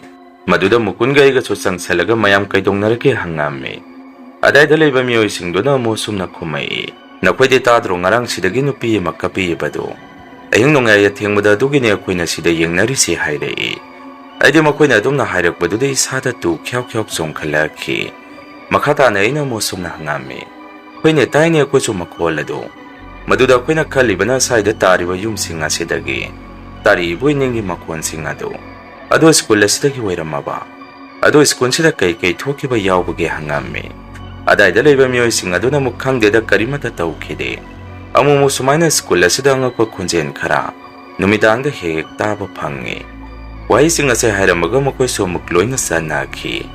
ꯃꯗꯨꯗ ꯃꯨꯀꯨꯟꯒ ꯑꯩꯒꯁꯨ ꯆꯪꯁꯜꯂꯒ ꯃꯌꯥꯝ ꯀꯩꯗꯧꯅꯔꯒꯦ ꯍꯪꯉꯝꯃꯤ꯫ ꯑꯗꯥꯏꯗ ꯂꯩꯕ ꯃꯤꯑꯣꯏꯁꯤꯡꯗꯨꯅ ꯑꯃꯨꯛ ꯑꯁꯨꯝꯅ ꯈꯨꯝꯃꯛꯏ, "ꯅꯈꯣꯏꯗꯤ ꯇꯥꯗ꯭ꯔꯣ ꯉꯔꯥꯡ ꯁꯤꯗꯒꯤ ꯅꯨꯄꯤ ꯑꯃ ꯀꯞꯄꯤꯕꯗꯨ? ꯑꯍꯤꯡ ꯅꯣꯡꯌꯥꯏ ꯑꯊꯦꯡꯕꯗ ꯑꯗꯨꯒꯤꯅꯦ ꯑꯩꯈꯣꯏꯅ ꯁꯤꯗ ꯌꯦꯡꯅꯔꯤꯁꯤ" ꯍꯥꯏꯔꯛꯏ꯫ ꯑꯩꯗꯤ ꯃꯈꯣꯏꯅ ꯑꯗꯨꯝꯅ ꯍꯥꯏꯔꯛꯄꯗꯨꯗ ꯏꯁꯥꯗ ꯇꯨ ꯈ꯭ꯌꯥꯎ ꯈ꯭ꯌꯥꯎ ꯆꯣꯡꯈꯠꯂꯛꯈꯤ꯫ ꯃꯈꯥ ꯇꯥꯅ ꯑꯩꯅ ꯑꯃꯨꯛ ꯑꯁꯨꯝꯅ ꯍꯪꯉꯝꯃꯤ, "ꯍꯣꯏꯅꯦ, ꯇꯥꯏꯅꯦ ꯑꯩꯈꯣꯏꯁꯨ ꯃꯈꯣꯜ ꯑꯗꯨ꯫ ꯃꯗꯨꯗ ꯑꯩꯈꯣꯏꯅ ꯈꯜꯂꯤꯕꯅ ꯁ꯭ꯋꯥꯏꯗ ꯇꯥꯔꯤꯕ ꯌꯨꯝꯁꯤꯡ ꯑꯁꯤꯗꯒꯤ ꯇꯥꯔꯤꯕꯣꯏ ꯅꯤꯡꯒꯤ ꯃꯈꯣꯟꯁꯤꯡ ꯑꯗꯨ꯫ ꯑꯗꯣ ꯁ꯭ꯀꯨꯜ ꯑꯁꯤꯗꯒꯤ ꯑꯣꯏꯔꯝꯃꯕ? ꯑꯗꯣ ꯁ꯭ꯀꯨꯜꯁꯤꯗ ꯀꯩ ꯀꯩ ꯊꯣꯛꯈꯤꯕ ꯌꯥꯎꯕꯒꯦ?" ꯍꯪꯉꯝꯃꯤ꯫ ꯑꯗꯥꯏꯗ ꯂꯩꯕ ꯃꯤꯑꯣꯏꯁꯤꯡ ꯑꯗꯨꯅ ꯑꯃꯨꯛ, "ꯈꯪꯗꯦꯗ, ꯀꯔꯤꯃꯠꯇ ꯇꯧꯈꯤꯗꯦ꯫ ꯑꯃꯨꯛ ꯑꯃꯨꯛ ꯁꯨꯃꯥꯏꯅ ꯁ꯭ꯀꯨꯜ ꯑꯁꯤꯗ ꯑꯉꯛꯄ ꯈꯣꯟꯖꯦꯜ ꯈꯔ ꯅꯨꯃꯤꯗꯥꯡꯗ ꯍꯦꯛ ꯍꯦꯛ ꯇꯥꯕ ꯐꯪꯉꯤ"꯫ ꯋꯥꯍꯩꯁꯤꯡ ꯑꯁꯦ ꯍꯥꯏꯔꯝꯃꯒ ꯃꯈꯣꯏꯁꯨ ꯑꯃꯨꯛ ꯂꯣꯏꯅ ꯆꯟꯅꯈꯤ꯫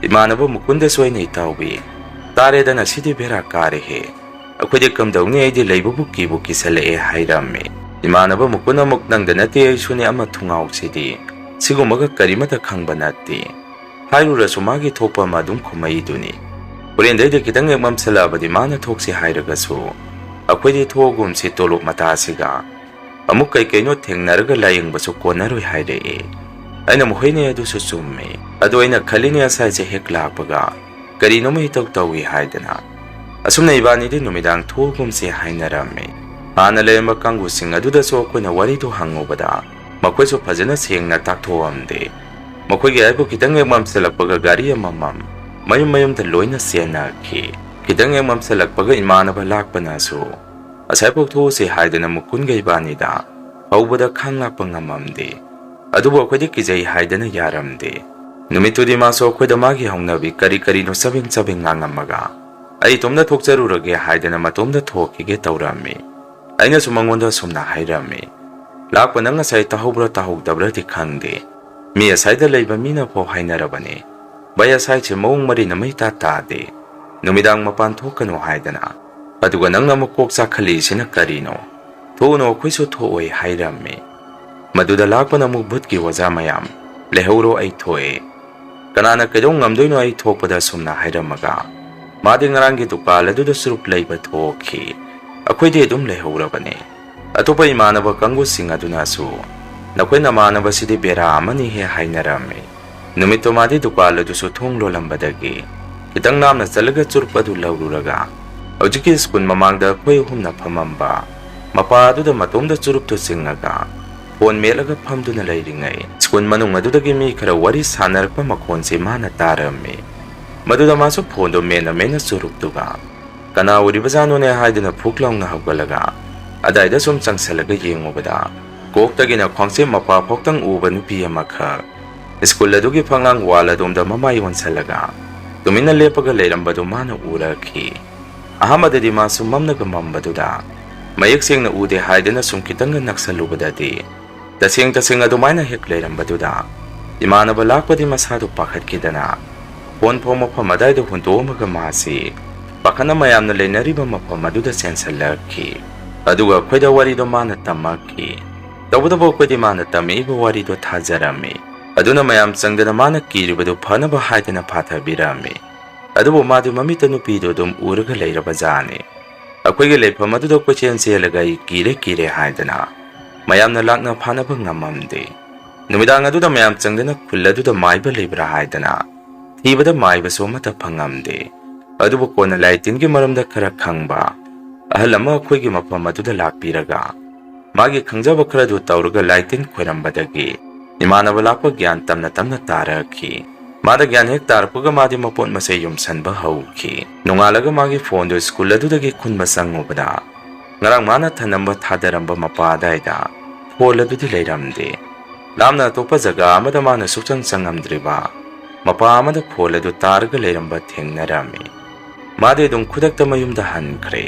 ꯏꯃꯥꯟꯅꯕ ꯃꯨꯀꯨꯟꯗꯁꯨ ꯑꯩꯅ, "ꯏꯇꯥꯎꯕꯤ, ꯇꯥꯔꯦꯗꯅ, ꯁꯤꯗꯤ ꯕꯦꯔꯥ ꯀꯥꯔꯦꯍꯦ꯫ ꯑꯩꯈꯣꯏꯗꯤ ꯀꯝꯗꯧꯅꯤ, ꯑꯩꯗꯤ ꯂꯩꯕꯕꯨ ꯀꯤꯕꯨ ꯀꯤꯁꯜꯂꯛꯑꯦ" ꯍꯥꯏꯔꯝꯃꯤ꯫ ꯏꯃꯥꯟꯅꯕ ꯃꯨꯀꯨꯟ ꯑꯃꯨꯛ, "ꯅꯪꯗ ꯅꯠꯇꯦ, ꯑꯩꯁꯨꯅꯦ, ꯑꯃ ꯊꯨꯡꯉꯥꯎꯁꯤꯗꯤ꯫ ꯁꯤꯒꯨꯝꯕꯒ ꯀꯔꯤꯃꯠꯇ ꯈꯪꯕ ꯅꯠꯇꯦ" ꯍꯥꯏꯔꯨꯔꯁꯨ ꯃꯥꯒꯤ ꯊꯣꯛꯄ ꯑꯃ ꯑꯗꯨꯝ ꯈꯨꯝꯃꯛꯏꯗꯨꯅꯤ꯫ ꯍꯣꯔꯦꯟꯗꯩꯗꯤ ꯈꯤꯇꯪ ꯍꯦꯛ ꯃꯝꯁꯜꯂꯛꯑꯕꯗꯤ ꯃꯥꯅ ꯊꯣꯛꯁꯤ ꯍꯥꯏꯔꯒꯁꯨ ꯑꯩꯈꯣꯏꯗꯤ ꯊꯣꯛꯑꯒꯨꯝꯁꯤ ꯇꯣꯂꯣꯞ ꯃꯇꯥꯁꯤꯒ꯫ ꯑꯃꯨꯛ ꯀꯩ ꯀꯩꯅꯣ ꯊꯦꯡꯅꯔꯒ ꯂꯥꯌꯦꯡꯕꯁꯨ ꯀꯣꯟꯅꯔꯣꯏ ꯍꯥꯏꯔꯛꯑꯦ꯫ ꯑꯩꯅ ꯑꯃꯨꯛ, "ꯍꯣꯏꯅꯦ, ꯑꯗꯨꯁꯨ ꯆꯨꯝꯃꯦ꯫ ꯑꯗꯣ ꯑꯩꯅ ꯈꯜꯂꯤꯅꯦ, ꯉꯁꯥꯏꯁꯦ ꯍꯦꯛ ꯂꯥꯛꯄꯒ ꯀꯔꯤꯅꯣꯃ ꯏꯇꯧ ꯇꯧꯏ" ꯍꯥꯏꯗꯅ꯫ ꯑꯁꯨꯝꯅ ꯏꯕꯥꯅꯤꯗꯤ ꯅꯨꯃꯤꯗꯥꯡ ꯊꯣꯛꯑꯒꯨꯝꯁꯦ ꯍꯥꯏꯅꯔꯝꯃꯤ꯫ ꯍꯥꯟꯅ ꯂꯩꯔꯝꯕ ꯀꯥꯡꯕꯨꯁꯤꯡ ꯑꯗꯨꯗꯁꯨ ꯑꯩꯈꯣꯏꯅ ꯋꯥꯔꯤꯗꯨ ꯍꯪꯉꯨꯕꯗ ꯃꯈꯣꯏꯁꯨ ꯐꯖꯅ ꯁꯦꯡꯅ ꯇꯥꯛꯊꯣꯛꯑꯝꯗꯦ꯫ ꯃꯈꯣꯏꯒꯤ ꯍꯥꯏꯕꯨ ꯈꯤꯇꯪ ꯍꯦꯛ ꯃꯝꯁꯤꯜꯂꯛꯄꯒ ꯒꯥꯔꯤ ꯑꯃꯃꯝ ꯃꯌꯨꯝ ꯃꯌꯨꯝꯗ ꯂꯣꯏꯅ ꯆꯦꯟꯅꯈꯤ꯫ ꯈꯤꯇꯪ ꯍꯦꯛ ꯃꯝꯁꯤꯜꯂꯛꯄꯒ ꯏꯃꯥꯟꯅꯕ ꯂꯥꯛꯄꯅꯁꯨ ꯑꯁꯥꯏꯐꯥꯎ ꯊꯣꯛꯎꯁꯤ ꯍꯥꯏꯗꯅ ꯃꯨꯀꯨꯟꯒ ꯏꯕꯥꯅꯤꯗ ꯍꯧꯕꯗ ꯈꯥꯡ ꯂꯥꯛꯄ ꯉꯝꯃꯝꯗꯦ꯫ ꯑꯗꯨꯕꯨ ꯑꯩꯈꯣꯏꯗꯤ ꯀꯤꯖꯩ ꯍꯥꯏꯗꯅ ꯌꯥꯔꯝꯗꯦ꯫ ꯅꯨꯃꯤꯠꯇꯨꯗꯤ ꯃꯥꯁꯨ ꯑꯩꯈꯣꯏꯗ ꯃꯥꯒꯤ ꯍꯧꯅꯕꯤ ꯀꯔꯤ ꯀꯔꯤꯅꯣ ꯆꯕꯦꯡ ꯆꯕꯦꯡ ꯉꯥꯡꯉꯝꯃꯒ ꯑꯩ ꯏꯇꯣꯝꯇ ꯊꯣꯛꯆꯔꯨꯔꯒꯦ ꯍꯥꯏꯗꯅ ꯃꯇꯣꯝꯇ ꯊꯣꯛꯈꯤꯒꯦ ꯇꯧꯔꯝꯃꯤ꯫ ꯑꯩꯅꯁꯨ ꯃꯉꯣꯟꯗ ꯑꯁꯨꯝꯅ ꯍꯥꯏꯔꯝꯃꯤ, "ꯂꯥꯛꯄ ꯅꯪ ꯉꯁꯥꯏ ꯇꯥꯍꯧꯕ꯭ꯔꯥ ꯇꯥꯍꯧꯗꯕ꯭ꯔꯥꯗꯤ ꯈꯪꯗꯦ, ꯃꯤ ꯑꯁꯥꯏꯗ ꯂꯩꯕ ꯃꯤꯅ ꯐꯥꯎ ꯍꯥꯏꯅꯔꯕꯅꯤ, ꯚꯩ ꯑꯁꯥꯏꯁꯦ ꯃꯑꯣꯡ ꯃꯔꯤꯟ ꯑꯃ ꯏꯇꯥ ꯇꯥꯗꯦ, ꯅꯨꯃꯤꯗꯥꯡ ꯃꯄꯥꯟ ꯊꯣꯛꯀꯅꯨ ꯍꯥꯏꯗꯅ꯫ ꯑꯗꯨꯒ ꯅꯪꯅ ꯑꯃꯨꯛ ꯀꯣꯛ ꯆꯥꯛꯈꯠꯂꯤꯁꯤꯅ ꯀꯔꯤꯅꯣ? ꯊꯣꯛꯎꯅꯨ, ꯑꯩꯈꯣꯏꯁꯨ ꯊꯣꯛꯑꯣꯏ" ꯍꯥꯏꯔꯝꯃꯤ꯫ ꯃꯗꯨꯗ ꯂꯥꯛꯄꯅ ꯑꯃꯨꯛ ꯚꯨꯠꯀꯤ ꯑꯣꯖꯥ ꯃꯌꯥꯝ, "ꯂꯩꯍꯧꯔꯣ, ꯑꯩ ꯊꯣꯛꯑꯦ꯫ ꯀꯅꯥꯅ ꯀꯩꯗꯧ ꯉꯝꯗꯣꯏꯅꯣ ꯑꯩ ꯊꯣꯛꯄꯗ?" ꯑꯁꯨꯝꯅ ꯍꯥꯏꯔꯝꯃꯒ ꯃꯥꯗꯤ ꯉꯔꯥꯡꯒꯤ ꯗꯨꯀꯥꯟ ꯑꯗꯨꯗ ꯆꯨꯔꯨꯞ ꯂꯩꯕ ꯊꯣꯛꯈꯤ꯫ ꯑꯩꯈꯣꯏꯗꯤ ꯑꯗꯨꯝ ꯂꯩꯍꯧꯔꯕꯅꯤ꯫ ꯑꯇꯣꯞꯄ ꯏꯃꯥꯟꯅꯕ ꯀꯥꯡꯕꯨꯁꯤꯡ ꯑꯗꯨꯅꯁꯨ, "ꯅꯈꯣꯏ ꯅꯃꯥꯟꯅꯕꯁꯤꯗꯤ ꯕꯦꯔꯥ ꯑꯃꯅꯤꯍꯦ" ꯍꯥꯏꯅꯔꯝꯃꯤ꯫ ꯅꯨꯃꯤꯠꯇꯨ ꯃꯥꯗꯤ ꯗꯨꯀꯥꯟ ꯑꯗꯨꯁꯨ ꯊꯣꯡ ꯂꯣꯜꯂꯝꯕꯗꯒꯤ ꯈꯤꯇꯪ ꯂꯥꯞꯅ ꯆꯠꯂꯒ ꯆꯨꯔꯨꯞ ꯑꯗꯨ ꯂꯧꯔꯨꯔꯒ ꯍꯧꯖꯤꯛꯀꯤ ꯁ꯭ꯀꯨꯜ ꯃꯃꯥꯡꯗ ꯑꯩꯈꯣꯏ ꯑꯍꯨꯝꯅ ꯐꯝꯃꯝꯕ ꯃꯄꯥ ꯑꯗꯨꯗ ꯃꯇꯣꯝꯗ ꯆꯨꯔꯨꯞꯇꯨ ꯆꯤꯡꯉꯒ ꯐꯣꯟ ꯃꯦꯠꯂꯒ ꯐꯝꯗꯨꯅ ꯂꯩꯔꯤꯉꯩ, ꯁ꯭ꯀꯨꯜ ꯃꯅꯨꯡ ꯑꯗꯨꯗꯒꯤ ꯃꯤ ꯈꯔ ꯋꯥꯔꯤ ꯁꯥꯟꯅꯔꯛꯄ ꯃꯈꯣꯟꯁꯤ ꯃꯥꯅ ꯇꯥꯔꯝꯃꯤ꯫ ꯃꯗꯨꯗ ꯃꯥꯁꯨ ꯐꯣꯟꯗꯨ ꯃꯦꯟꯅ ꯃꯦꯟꯅ ꯆꯨꯔꯨꯞꯇꯨꯒ "ꯀꯅꯥ ꯑꯣꯏꯔꯤꯕꯖꯥꯠꯅꯣꯅꯦ?" ꯍꯥꯏꯗꯨꯅ ꯐꯨꯛ ꯂꯥꯎꯅ ꯍꯧꯒꯠꯂꯒ ꯑꯗꯥꯏꯗ ꯁꯨꯝ ꯆꯪꯁꯜꯂꯒ ꯌꯦꯡꯉꯨꯕꯗ, ꯀꯣꯛꯇꯒꯤꯅ ꯈ꯭ꯋꯥꯡꯁꯦ ꯃꯄꯥ ꯐꯥꯎꯇꯪ ꯎꯕ ꯅꯨꯄꯤ ꯑꯃꯈꯛ ꯁ꯭ꯀꯨꯜ ꯑꯗꯨꯒꯤ ꯐꯛꯂꯥꯡ ꯋꯥꯜ ꯑꯗꯣꯝꯗ ꯃꯃꯥꯏ ꯑꯣꯟꯁꯜꯂꯒ ꯇꯨꯃꯤꯟꯅ ꯂꯦꯞꯄꯒ ꯂꯩꯔꯝꯕꯗꯨ ꯃꯥꯅ ꯎꯔꯛꯈꯤ꯫ ꯑꯍꯥꯟꯕꯗꯗꯤ ꯃꯥꯁꯨ ꯃꯝꯅꯒ ꯃꯝꯕꯗꯨꯗ ꯃꯌꯦꯛ ꯁꯦꯡꯅ ꯎꯗꯦ ꯍꯥꯏꯗꯅ ꯁꯨꯝ ꯈꯤꯇꯪꯒ ꯅꯛꯁꯜꯂꯨꯕꯗꯗꯤ, ꯇꯁꯦꯡ ꯇꯁꯦꯡ ꯑꯗꯨꯃꯥꯏꯅ ꯍꯦꯛ ꯂꯩꯔꯝꯕꯗꯨꯗ ꯏꯃꯥꯟꯅꯕ ꯂꯥꯛꯄꯗꯤ ꯃꯁꯥꯗꯨ ꯄꯥꯈꯠꯈꯤꯗꯅ ꯐꯣꯟ ꯐꯥꯎ ꯃꯐꯝ ꯑꯗꯥꯏꯗ ꯍꯨꯟꯗꯣꯛꯑꯝꯃꯒ ꯃꯥꯁꯤ ꯄꯥꯈꯠꯅ ꯃꯌꯥꯝꯅ ꯂꯩꯅꯔꯤꯕ ꯃꯐꯝ ꯑꯗꯨꯗ ꯆꯦꯟꯁꯜꯂꯛꯈꯤ꯫ ꯑꯗꯨꯒ ꯑꯩꯈꯣꯏꯗ ꯋꯥꯔꯤꯗꯣ ꯃꯥꯅ ꯇꯝꯃꯛꯈꯤ꯫ ꯇꯧꯕꯇꯕꯨ ꯑꯩꯈꯣꯏꯗꯤ ꯃꯥꯅ ꯇꯝꯃꯛꯏꯕ ꯋꯥꯔꯤꯗꯣ ꯊꯥꯖꯔꯝꯃꯤ꯫ ꯑꯗꯨꯅ ꯃꯌꯥꯝ ꯆꯪꯗꯅ ꯃꯥꯅ ꯀꯤꯔꯤꯕꯗꯨ ꯐꯅꯕ ꯍꯥꯏꯗꯅ ꯐꯥꯊꯕꯤꯔꯝꯃꯤ꯫ ꯑꯗꯨꯕꯨ ꯃꯥꯗꯤ ꯃꯃꯤꯠꯇ ꯅꯨꯄꯤꯗꯨ ꯑꯗꯨꯝ ꯎꯔꯒ ꯂꯩꯔꯕ ꯖꯥꯠꯅꯤ꯫ ꯑꯩꯈꯣꯏꯒꯤ ꯂꯩꯐꯝ ꯑꯗꯨꯗ ꯀꯣꯏꯆꯦꯟ ꯆꯦꯜꯂꯒ "ꯑꯩ ꯀꯤꯔꯦ, ꯀꯤꯔꯦ" ꯍꯥꯏꯗꯅ ꯃꯌꯥꯝꯅ ꯂꯥꯛꯅ ꯐꯥꯅꯕ ꯉꯝꯃꯝꯗꯦ꯫ ꯅꯨꯃꯤꯗꯥꯡ ꯑꯗꯨꯗ ꯃꯌꯥꯝ ꯆꯪꯗꯅ ꯈꯨꯜ ꯑꯗꯨꯗ ꯃꯥꯏꯕ ꯂꯩꯕ꯭ꯔꯥ ꯍꯥꯏꯗꯅ ꯊꯤꯕꯗ ꯃꯥꯏꯕꯁꯨ ꯑꯃꯠꯇ ꯐꯪꯉꯝꯗꯦ꯫ ꯑꯗꯨꯕꯨ ꯀꯣꯟꯅ ꯂꯥꯏ ꯇꯤꯟꯒꯤ ꯃꯔꯝꯗ ꯈꯔ ꯈꯪꯕ ꯑꯍꯜ ꯑꯃ ꯑꯩꯈꯣꯏꯒꯤ ꯃꯐꯝ ꯑꯗꯨꯗ ꯂꯥꯛꯄꯤꯔꯒ ꯃꯥꯒꯤ ꯈꯪꯖꯕ ꯈꯔꯗꯨ ꯇꯧꯔꯒ ꯂꯥꯏ ꯇꯤꯟ ꯈꯣꯏꯔꯝꯕꯗꯒꯤ ꯏꯃꯥꯟꯅꯕ ꯂꯥꯛꯄ ꯒ꯭ꯌꯥꯟ ꯇꯞꯅ ꯇꯞꯅ ꯇꯥꯔꯛꯈꯤ꯫ ꯃꯥꯗ ꯒ꯭ꯌꯥꯟ ꯍꯦꯛ ꯇꯥꯔꯛꯄꯒ ꯃꯥꯗꯤ ꯃꯄꯣꯠ ꯃꯆꯩ ꯌꯣꯝꯁꯟꯕ ꯍꯧꯈꯤ꯫ ꯅꯣꯡꯉꯥꯜꯂꯒ ꯃꯥꯒꯤ ꯐꯣꯟꯗꯨ ꯁ꯭ꯀꯨꯜ ꯑꯗꯨꯗꯒꯤ ꯈꯨꯟꯕ ꯆꯪꯉꯨꯕꯗ, ꯉꯔꯥꯡ ꯃꯥꯅ ꯊꯅꯝꯕ ꯊꯥꯗꯔꯝꯕ ꯃꯄꯥ ꯑꯗꯥꯏꯗ ꯐꯣꯟ ꯑꯗꯨꯗꯤ ꯂꯩꯔꯝꯗꯦ꯫ ꯂꯥꯞꯅ ꯑꯇꯣꯞꯄ ꯖꯒꯥ ꯑꯃꯗ ꯃꯥꯅ ꯁꯨꯛꯆꯪ ꯆꯪꯉꯝꯗ꯭ꯔꯤꯕ ꯃꯄꯥ ꯑꯃꯗ ꯐꯣꯟ ꯑꯗꯨ ꯇꯥꯔꯒ ꯂꯩꯔꯝꯕ ꯊꯦꯡꯅꯔꯝꯃꯤ꯫ ꯃꯥꯗꯤ ꯑꯗꯨꯝ ꯈꯨꯗꯛꯇ ꯃꯌꯨꯝꯗ ꯍꯟꯈ꯭ꯔꯦ꯫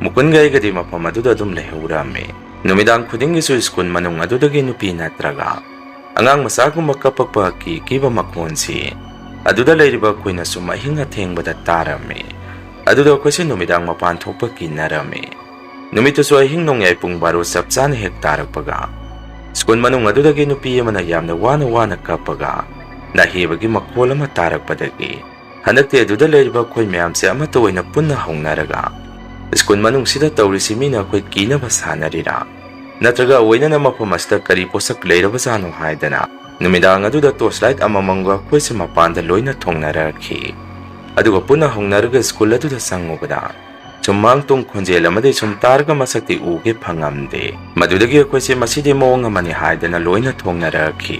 ꯃꯨꯀꯨꯟꯒ ꯑꯩꯒꯗꯤ ꯃꯐꯝ ꯑꯗꯨꯗ ꯑꯗꯨꯝ ꯂꯩꯍꯧꯔꯝꯃꯤ꯫ ꯅꯨꯃꯤꯗꯥꯡ ꯈꯨꯗꯤꯡꯒꯤꯁꯨ ꯁ꯭ꯀꯨꯜ ꯃꯅꯨꯡ ꯑꯗꯨꯗꯒꯤ ꯅꯨꯄꯤ ꯅꯠꯇ꯭ꯔꯒ ꯑꯉꯥꯡ ꯃꯆꯥꯒꯨꯝꯕ ꯀꯞꯄꯛꯄ ꯀꯤ ꯀꯤꯕ ꯃꯈꯣꯟꯁꯤ ꯑꯗꯨꯗ ꯂꯩꯔꯤꯕ ꯑꯩꯈꯣꯏꯅ ꯁꯨꯝ ꯑꯍꯤꯡ ꯑꯊꯦꯡꯕꯗ ꯇꯥꯔꯝꯃꯤ꯫ ꯑꯗꯨꯗ ꯑꯩꯈꯣꯏꯁꯦ ꯅꯨꯃꯤꯗꯥꯡ ꯃꯄꯥꯟ ꯊꯣꯛꯄ ꯀꯤꯅꯔꯝꯃꯤ꯫ ꯅꯨꯃꯤꯠꯇꯨꯁꯨ ꯑꯍꯤꯡ ꯅꯣꯡꯌꯥꯏ ꯄꯨꯡ ꯕꯥꯔꯣ ꯆꯞ ꯆꯥꯅ ꯍꯦꯛ ꯇꯥꯔꯛꯄꯒ, ꯁ꯭ꯀꯨꯜ ꯃꯅꯨꯡ ꯑꯗꯨꯗꯒꯤ ꯅꯨꯄꯤ ꯑꯃꯅ ꯌꯥꯝꯅ ꯋꯥꯅ ꯋꯥꯅ ꯀꯞꯄꯒ ꯅꯥꯍꯦꯕꯒꯤ ꯃꯈꯣꯜ ꯑꯃ ꯇꯥꯔꯛꯄꯗꯒꯤ, ꯍꯟꯗꯛꯇꯤ ꯑꯗꯨꯗ ꯂꯩꯔꯤꯕ ꯑꯩꯈꯣꯏ ꯃꯌꯥꯝꯁꯦ ꯑꯃꯠꯇ ꯑꯣꯏꯅ ꯄꯨꯟꯅ ꯍꯧꯅꯔꯒ, ꯁ꯭ꯀꯨꯜ ꯃꯅꯨꯡꯁꯤꯗ ꯇꯧꯔꯤꯁꯤ ꯃꯤꯅ ꯑꯩꯈꯣꯏ ꯀꯤꯅꯕ ꯁꯥꯟꯅꯔꯤꯔꯥ, ꯅꯠꯇ꯭ꯔꯒ ꯑꯣꯏꯅꯅ ꯃꯐꯝ ꯑꯁꯤꯗ ꯀꯔꯤ ꯄꯣꯠꯁꯛ ꯂꯩꯔꯕꯖꯥꯠꯅꯣ ꯍꯥꯏꯗꯅ, ꯅꯨꯃꯤꯗꯥꯡ ꯑꯗꯨꯗ ꯇꯣꯔꯆ ꯂꯥꯏꯠ ꯑꯃꯃꯝꯒ ꯑꯩꯈꯣꯏꯁꯦ ꯃꯄꯥꯟꯗ ꯂꯣꯏꯅ ꯊꯣꯡꯅꯔꯛꯈꯤ꯫ ꯑꯗꯨꯒ ꯄꯨꯟꯅ ꯍꯧꯅꯔꯒ ꯁ꯭ꯀꯨꯜ ꯑꯗꯨꯗ ꯆꯪꯉꯨꯕꯗ, ꯁꯨꯝꯃꯥꯡ ꯇꯨꯡ ꯈꯣꯟꯖꯦꯜ ꯑꯃꯗꯤ ꯁꯨꯝ ꯇꯥꯔꯒ ꯃꯁꯛꯇꯤ ꯎꯒꯦ ꯐꯪꯉꯝꯗꯦ꯫ ꯃꯗꯨꯗꯒꯤ ꯑꯩꯈꯣꯏꯁꯦ ꯃꯁꯤꯗꯤ ꯃꯑꯣꯡ ꯑꯃꯅꯤ ꯍꯥꯏꯗꯅ ꯂꯣꯏꯅ ꯊꯣꯡꯅꯔꯛꯈꯤ꯫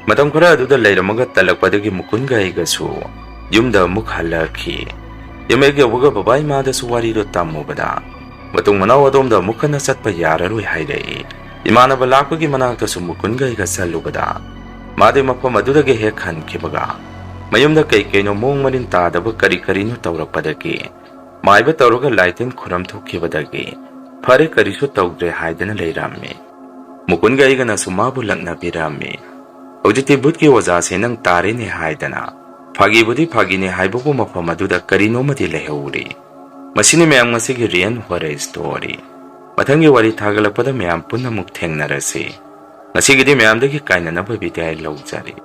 ꯃꯇꯝ ꯈꯔ ꯑꯗꯨꯗ ꯂꯩꯔꯝꯃꯒ ꯇꯜꯂꯛꯄꯗꯒꯤ ꯃꯨꯀꯨꯟꯒ ꯑꯩꯒꯁꯨ ꯌꯨꯝꯗ ꯑꯃꯨꯛ ꯍꯜꯂꯛꯈꯤ꯫ ꯌꯨꯝ ꯍꯦꯛ ꯌꯧꯕꯒ ꯕꯕꯥ ꯏꯃꯥꯗꯁꯨ ꯋꯥꯔꯤꯗꯣ ꯇꯝꯃꯨꯕꯗ, ꯃꯇꯨꯡ ꯃꯅꯥꯎ ꯑꯗꯣꯝꯗ ꯑꯃꯨꯛ ꯍꯟꯅ ꯆꯠꯄ ꯌꯥꯔꯔꯣꯏ ꯍꯥꯏꯔꯛꯏ꯫ ꯏꯃꯥꯟꯅꯕ ꯂꯥꯛꯄꯒꯤ ꯃꯅꯥꯛꯇꯁꯨ ꯃꯨꯀꯨꯟꯒ ꯑꯩꯒ ꯆꯠꯂꯨꯕꯗ, ꯃꯥꯗꯤ ꯃꯐꯝ ꯑꯗꯨꯗꯒꯤ ꯍꯦꯛ ꯍꯟꯈꯤꯕꯒ, ꯃꯌꯨꯝꯗ ꯀꯩ ꯀꯩꯅꯣ ꯃꯑꯣꯡ ꯃꯔꯤꯟ ꯇꯥꯗꯕ ꯀꯔꯤ ꯀꯔꯤꯅꯣ ꯇꯧꯔꯛꯄꯗꯒꯤ, ꯃꯥꯏꯕ ꯇꯧꯔꯒ ꯂꯥꯏ ꯇꯤꯟ ꯈꯨꯔꯝ ꯊꯣꯛꯈꯤꯕꯗꯒꯤ ꯐꯔꯦ, ꯀꯔꯤꯁꯨ ꯇꯧꯗ꯭ꯔꯦ ꯍꯥꯏꯗꯅ ꯂꯩꯔꯝꯃꯤ꯫ ꯃꯨꯀꯨꯟꯒ ꯑꯩꯒꯅꯁꯨ ꯃꯥꯕꯨ ꯂꯛꯅꯕꯤꯔꯝꯃꯤ꯫ ꯍꯧꯖꯤꯛꯇꯤ ꯚꯨꯠꯀꯤ ꯑꯣꯖꯥꯁꯦ ꯅꯪ ꯇꯥꯔꯦꯅꯦ ꯍꯥꯏꯗꯅ, ꯐꯥꯒꯤꯕꯨꯗꯤ ꯐꯥꯒꯤꯅꯦ ꯍꯥꯏꯕꯕꯨ ꯃꯐꯝ ꯑꯗꯨꯗ ꯀꯔꯤꯅꯣꯃꯗꯤ ꯂꯩꯍꯧꯔꯤ꯫ ꯃꯁꯤꯅꯤ ꯃꯌꯥꯝ ꯉꯁꯤꯒꯤ ꯔꯤꯌꯦꯜ ꯍꯣꯔꯔ ꯁ꯭ꯇꯣꯔꯤ꯫ ꯃꯊꯪꯒꯤ ꯋꯥꯔꯤ ꯊꯥꯒꯠꯂꯛꯄꯗ ꯃꯌꯥꯝ ꯄꯨꯟꯅ ꯑꯃꯨꯛ ꯊꯦꯡꯅꯔꯁꯤ꯫ ꯉꯁꯤꯒꯤꯗꯤ ꯃꯌꯥꯝꯗꯒꯤ ꯀꯥꯏꯅꯅꯕ ꯕꯤꯗꯥꯏ ꯂꯧꯖꯔꯤ꯫